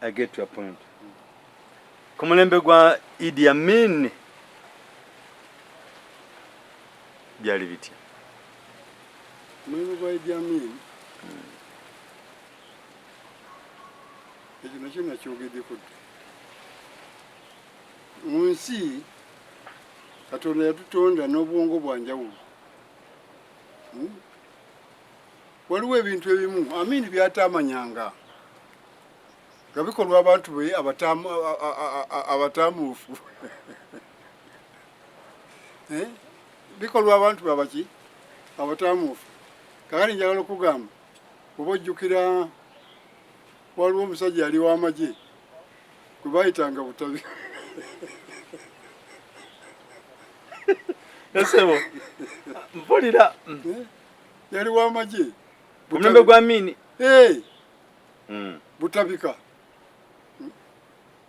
I get your point. Ku mulembe gwa Idi Amin byali bitya?
Omulembe gwa Idi Amin, ekyo nakyo nakyogeddeko dda. Mu nsi Katonda yatutonda n'obwongo bwa njawulo. Waliwo ebintu ebimu Amini byataamanyanga nga bikolwa abantu be abatamuufu. Eh? Bikolwa abantu babaki abatamuufu. Kakati njagala okugamba oba ojjukira waliwo omusajja yali w'amagye gwe bayitanga Butabi.
Esebo mpulira.
Eh? Yali w'amagye.
Ku mulembe gwa Amini.
Eh. Butabika.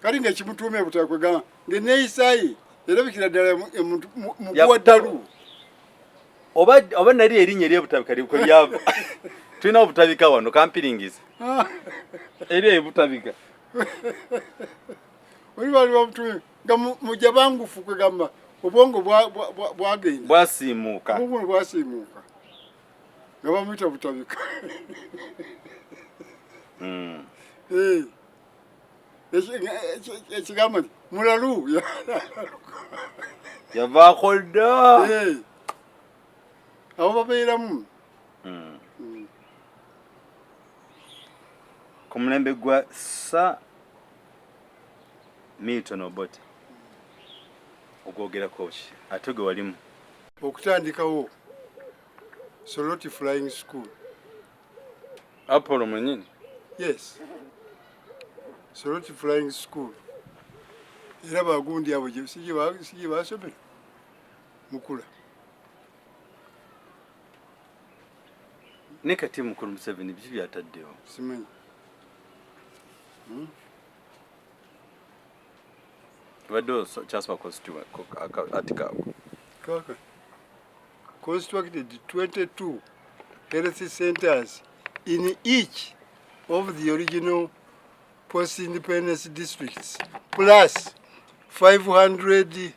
Kali nga ekimutuumye Butabika kwegamba ng'enneeyisa ye erabikira ddala omuntu muguwa ddalu.
Oba oba nali erinnya ery'Ebutabika kwe lyava. Tulina Obutabika wano kampiringize. Eri Ebutabika.
Oli bali bamutumye nga mujabangufu kwegamba obwongo bwagenda.
Bwasiimuuka.
Obwongo bwasiimuuka. Nga bamuyita Butabika. Eh. Ekigambo nti mulalu.
Yavaako dda.
Eh. Abo babeeramu.
Ku mulembe gwa Sir Milton Obote ogwogerako ki ate gwe walimu?
Okutandikawo Soroti Flying School.
Apollo mwennyini?
Yes. Soroti Flying School. Era bagundi abo si gye basomera mukula.
Ne kati mukulu Museveni biki byataddewo?
Simanyi.
Obadde kyasoma article ako.
Kaka. Constructed 22 health centers in each of the original post-independence districts, plus 500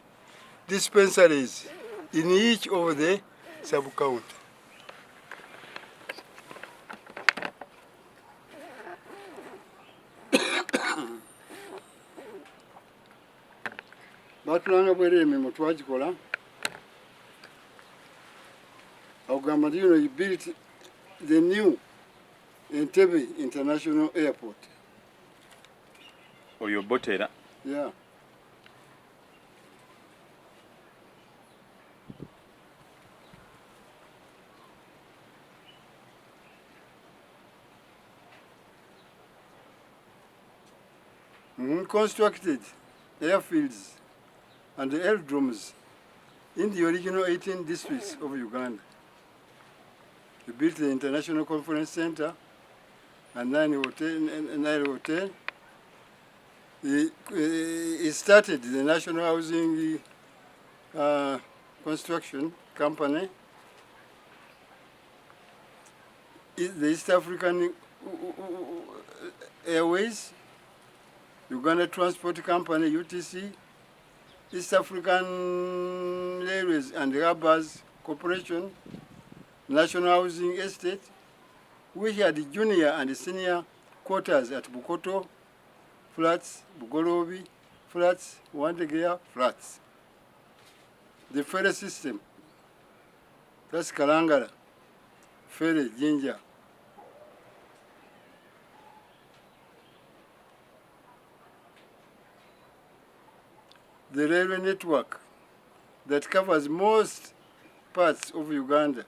dispensaries in each of the sub-county. Batulanga bwerere emirimu twagikola. Akugamba nti you built the new Entebbe International Airport.
Oyo Obote era?
Yeah. Constructed airfields and aerodromes in the original 18 districts of Uganda. He built the International Conference Center and Nile Hotel. He started the National Housing Construction Company, the East African Airways, Uganda Transport Company, UTC, East African Railways and Harbours Corporation, National Housing Estate, which had junior and senior quarters at Bukoto Flats, Bugolobi Flats, Wandegeya Flats. The ferry system, that's Kalangala, Ferry, Jinja. The railway network that covers most parts of Uganda,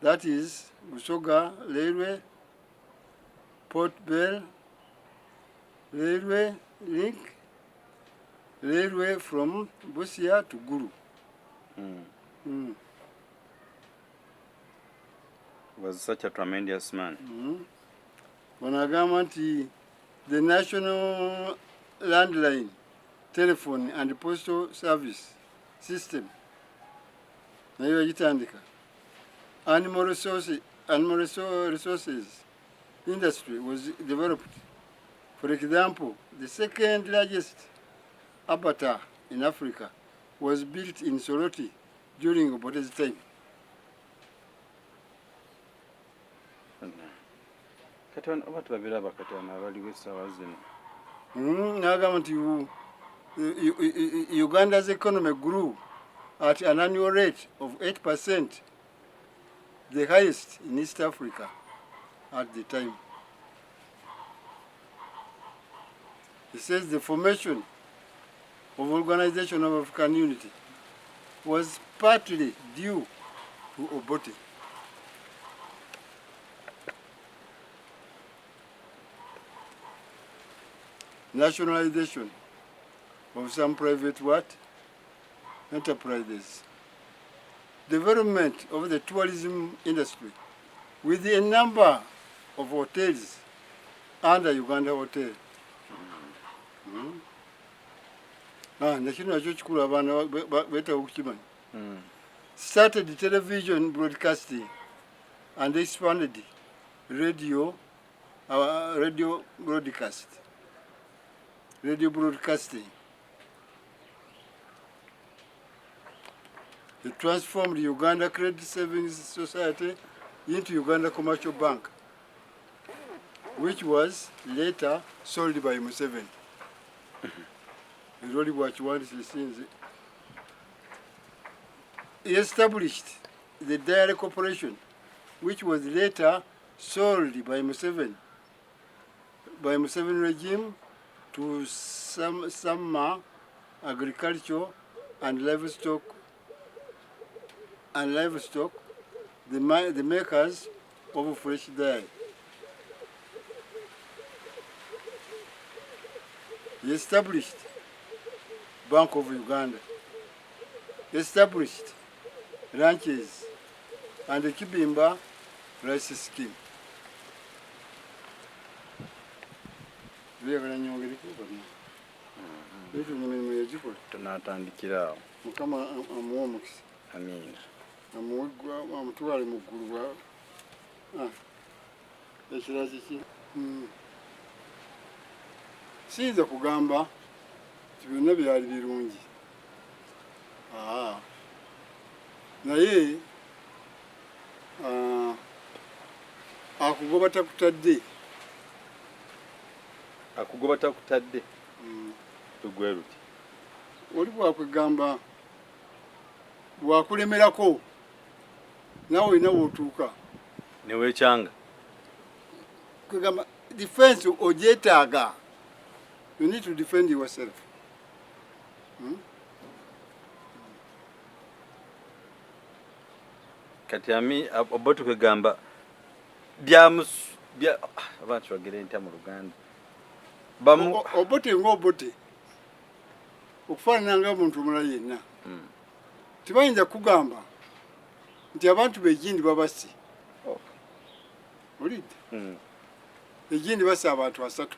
that is Busoga Railway, Port Bell Railway Link, railway from Busia to Gulu.
Was such a tremendous man.
Wanagamba nti the national landline telephone and postal service system nayo yagitandika. Animal resources industry was developed. For example, the second largest abattoir in Africa was built in Soroti during Obote's time.
Kati oba tubabiraba kati wano abaliwo essaawa zino.
N'agamba nti Uganda's economy grew at an annual rate of 8%, the highest in East Africa at the time. He says the formation of Organization of African Unity was partly due to Obote. Nationalization of some private what? Enterprises. Development of the tourism industry with a number of hotels under Uganda Hotel. Ah, nakino nakyo kikulu, abaana beetaaga okukimanya. Started television broadcasting and expanded radio broadcast, radio broadcasting. He transformed Uganda Credit Savings Society into Uganda Commercial Bank, which was later sold by Museveni. Era oli bwakiwandiise sinze. He established the Dairy Corporation, which was later sold by Museveni regime to some Summer Agriculture and Livestock, the makers of Fresh Dairy. He established Bank of Uganda, established ranches and the Kibimba Rice Scheme. Byagala nyongereko bonna. Baitu emirimu yagikola.
Tunatandikira awo.
Mukama amuwe omukisa.
Amiina.
Amuwe amutwale mu ggulu bwa. Ah, ekirala kiki? Siyinza kugamba nti byonna byali birungi. Naye akugoba takutadde.
Akugoba takutadde. Tugwe luti.
Oli bwakwegamba bwakulemerako, naawe olina wootuuka.
Newekyanga.
Kwegamba defense ogyetaaga, you need to defend yourself. Hmm?
Kati ami oba tukegamba byamus bya abantu bagere ntya mu Luganda bamu.
Obote ngaobote okufaanana nga omuntu omulala yenna, tebayinza kugamba nti abantu begindi babasi. Olidde? Egindi basa abantu asatu,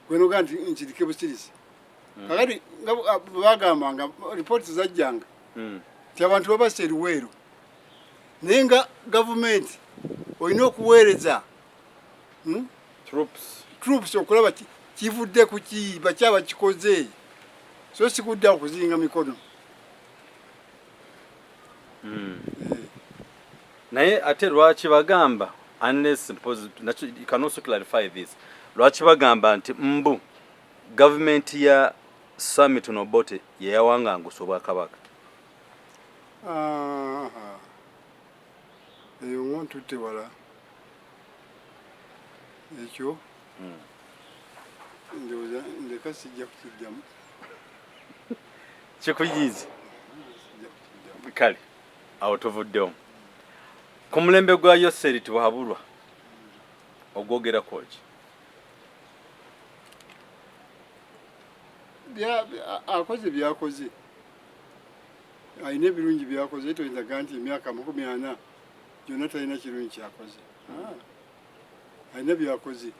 gwenoga nti nkirike busirisi. Kakati nga bagambanga ripooti zajjanga nti abantu babasa eruweero, naye nga gavumenti olina okuweereza,
Troops.
Troops okulaba kivudde ku ki, bakyaba kikoze, so sikudda okuzinga mikono.
Naye ate lwaki bagamba, unless mpozi nakyo you can also clarify this, lwaki bagamba nti mbu gavumenti ya Sammy Obote yeyawangangusa obwakabaka?
Aha. Eyo ngo ntutte wala, ekyo ndowooza ndeka sijja kukiddamu.
Kikuyiize.
Sijja kukiddamu.
Kale awo tuvuddewo ku mulembe gwa Yoseri Tibuhaburwa, ogwogerako ki?
Akoze byakoze, alina ebirungi byakoze. Toyinza gaa nti emyaka 40 gyonna talina kirungi kyakoze. Ah, alina byakoze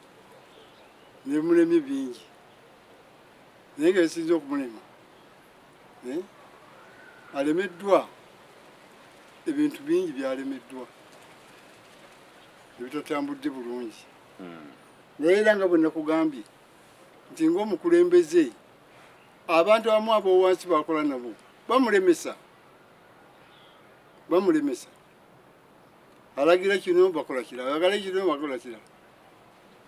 nebimulemye bingi, naye nga ebisinza okumulema, eh, alemeddwa ebintu bingi, byalemeddwa ebitatambudde bulungi. Naye era nga bwe nakugambye nti ng'omukulembeze, abantu abamu ab'owansi bakola nabo bamulemesa, bamulemesa. Alagira kino, bakola kirala, alagala kino, bakola kirala.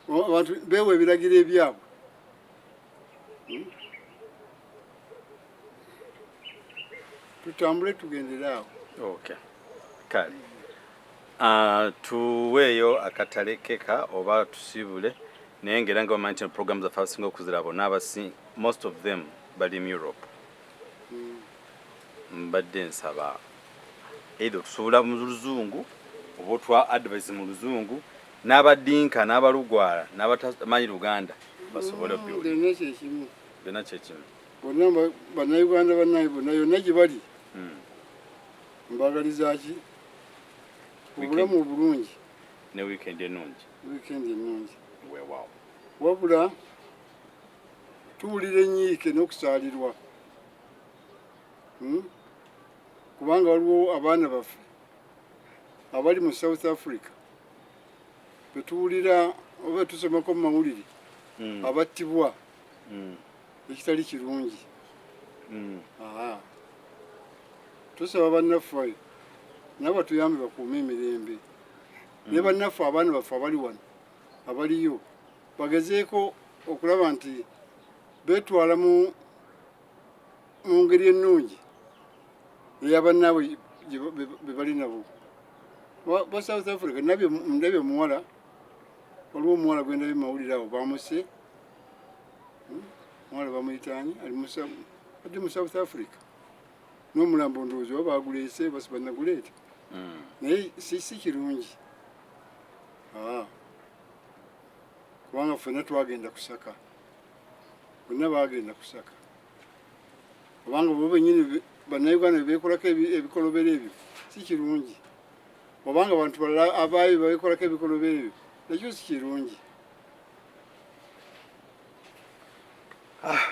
Abantu beewa ebiragiro ebyabwe. Tutambule tugendere awo.
Okay, kale tuweeyo akatale keka oba tusiibule, naye ngaera nga bamanyi nti program zaffe abasinga okuziraba bonna most of them bali mu Europe. Mbadde nsaba either otusobola mu Luzungu oba otwa advice mu Luzungu n'abadinka n'abalugwala n'abatamanyi Luganda. Basobole obuilding.
Byonna kyekimu.
Byonna kyekimu.
Bonna bannayuganda bannaye bonna yonna gye bali mbagaliza ki obulamu obulungi
ne weekend ennungi.
Weekend ennungi.
Weewaawo.
Wabula tuwulira ennyiike n'okusaalirwa, Kubanga waliwo abaana baffe abali mu South Africa betuwulira oba tusomako mu mawulire abattibwa, ekitali kirungi. Tusaba bannaffe nabo batuyambe bakuume emirembe, ne bannaffe abaana baffe abali wano abaliyo bagezeeko okulaba nti beetwala mu ngeri ennungi eyabannaabwe be bali nabo. Ba South Africa ndabye omuwala, waliwo omuwala gwe ndabye mawulire awo bamuse, omuwala bamuyitaani ali mu South Africa n'omulambo ndowooza oba baguleese basi bannaguleeta, naye si kirungi, kubanga ffenna twagenda kusaka, bonna bagenda kusaka, kubanga bo bennyini bannayuganda beekolako ebikolobero ebyo si kirungi, obanga abantu balala abaayo babeekolako ebikolobero ebyo nakyo si kirungi.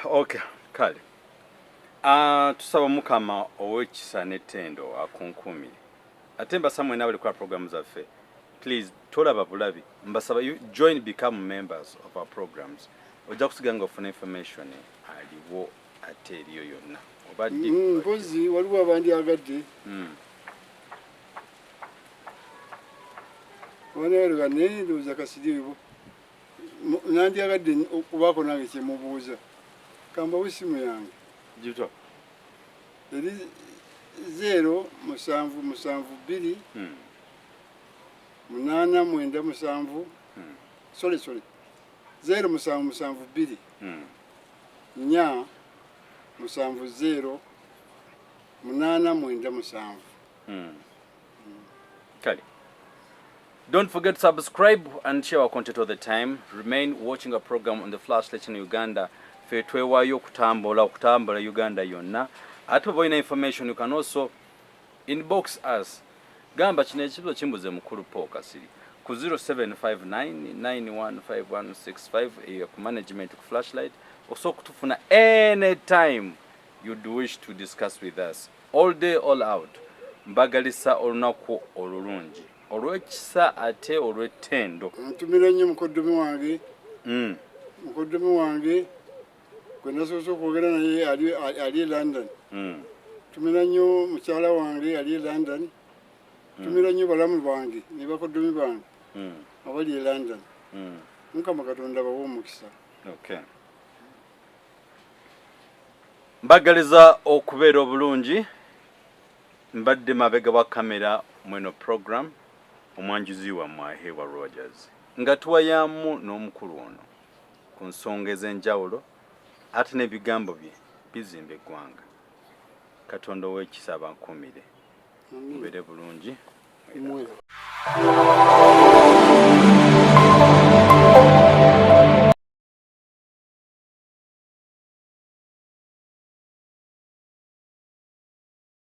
Okay, kale tusaba Mukama ow'ekisa n'ettendo akunkumire. Ate mbasaba mwena abali kukola programu zaffe, please tolaba bulabi, mbasaba you join, become members of our programs, ojja kusiga nga ofuna information aliwo ate eriyo yonna oba ddi.
Mpozi waliwo abandyagadde abanayalga, naye ndowooza Kasiriibo nandyagadde okubaako nange kyemubuuza, kambawo essimu yange.
Gito.
Eri 0772 897, sorry, sorry, 0772 470 897.
Kale. Don't forget to subscribe and share our content all the time. Remain watching our program on the Flashlight Channel Uganda. Ffe twewaayo okutambula Uganda yonna. Ate bw'oba olina information, you can also inbox us. Gamba kino ekibuzo kimbuze mukulu Paul Kasiri ku 0759915165, eyo ku management ku Flashlight. Osobola okutufuna anytime you'd wish to discuss with us, all day, all out. Mbagalisa olunaku olulungi olw'ekisa ate olw'ettendo.
Ntumira nnyo mukoddomi wange, mukoddomi wange gwe nasoose okwogera naye ali e London. Ntumira nnyo mukyala wange ali e London. Ntumira nnyo balamu bange ne bakoddomi bange abali e London. Mukama Katonda bawe omukisa.
Okay. Mbagaliza okubeera obulungi. Mbadde mabega wa kamera mweno program, omwanjuzi wammwe Aheebwa Rogers, nga tuwayamu n'omukulu ono ku nsonga ez'enjawulo, ate n'ebigambo bye bizimba eggwanga. Katonda ow'ekisa abankuumire, mubeere bulungi.
Mwera.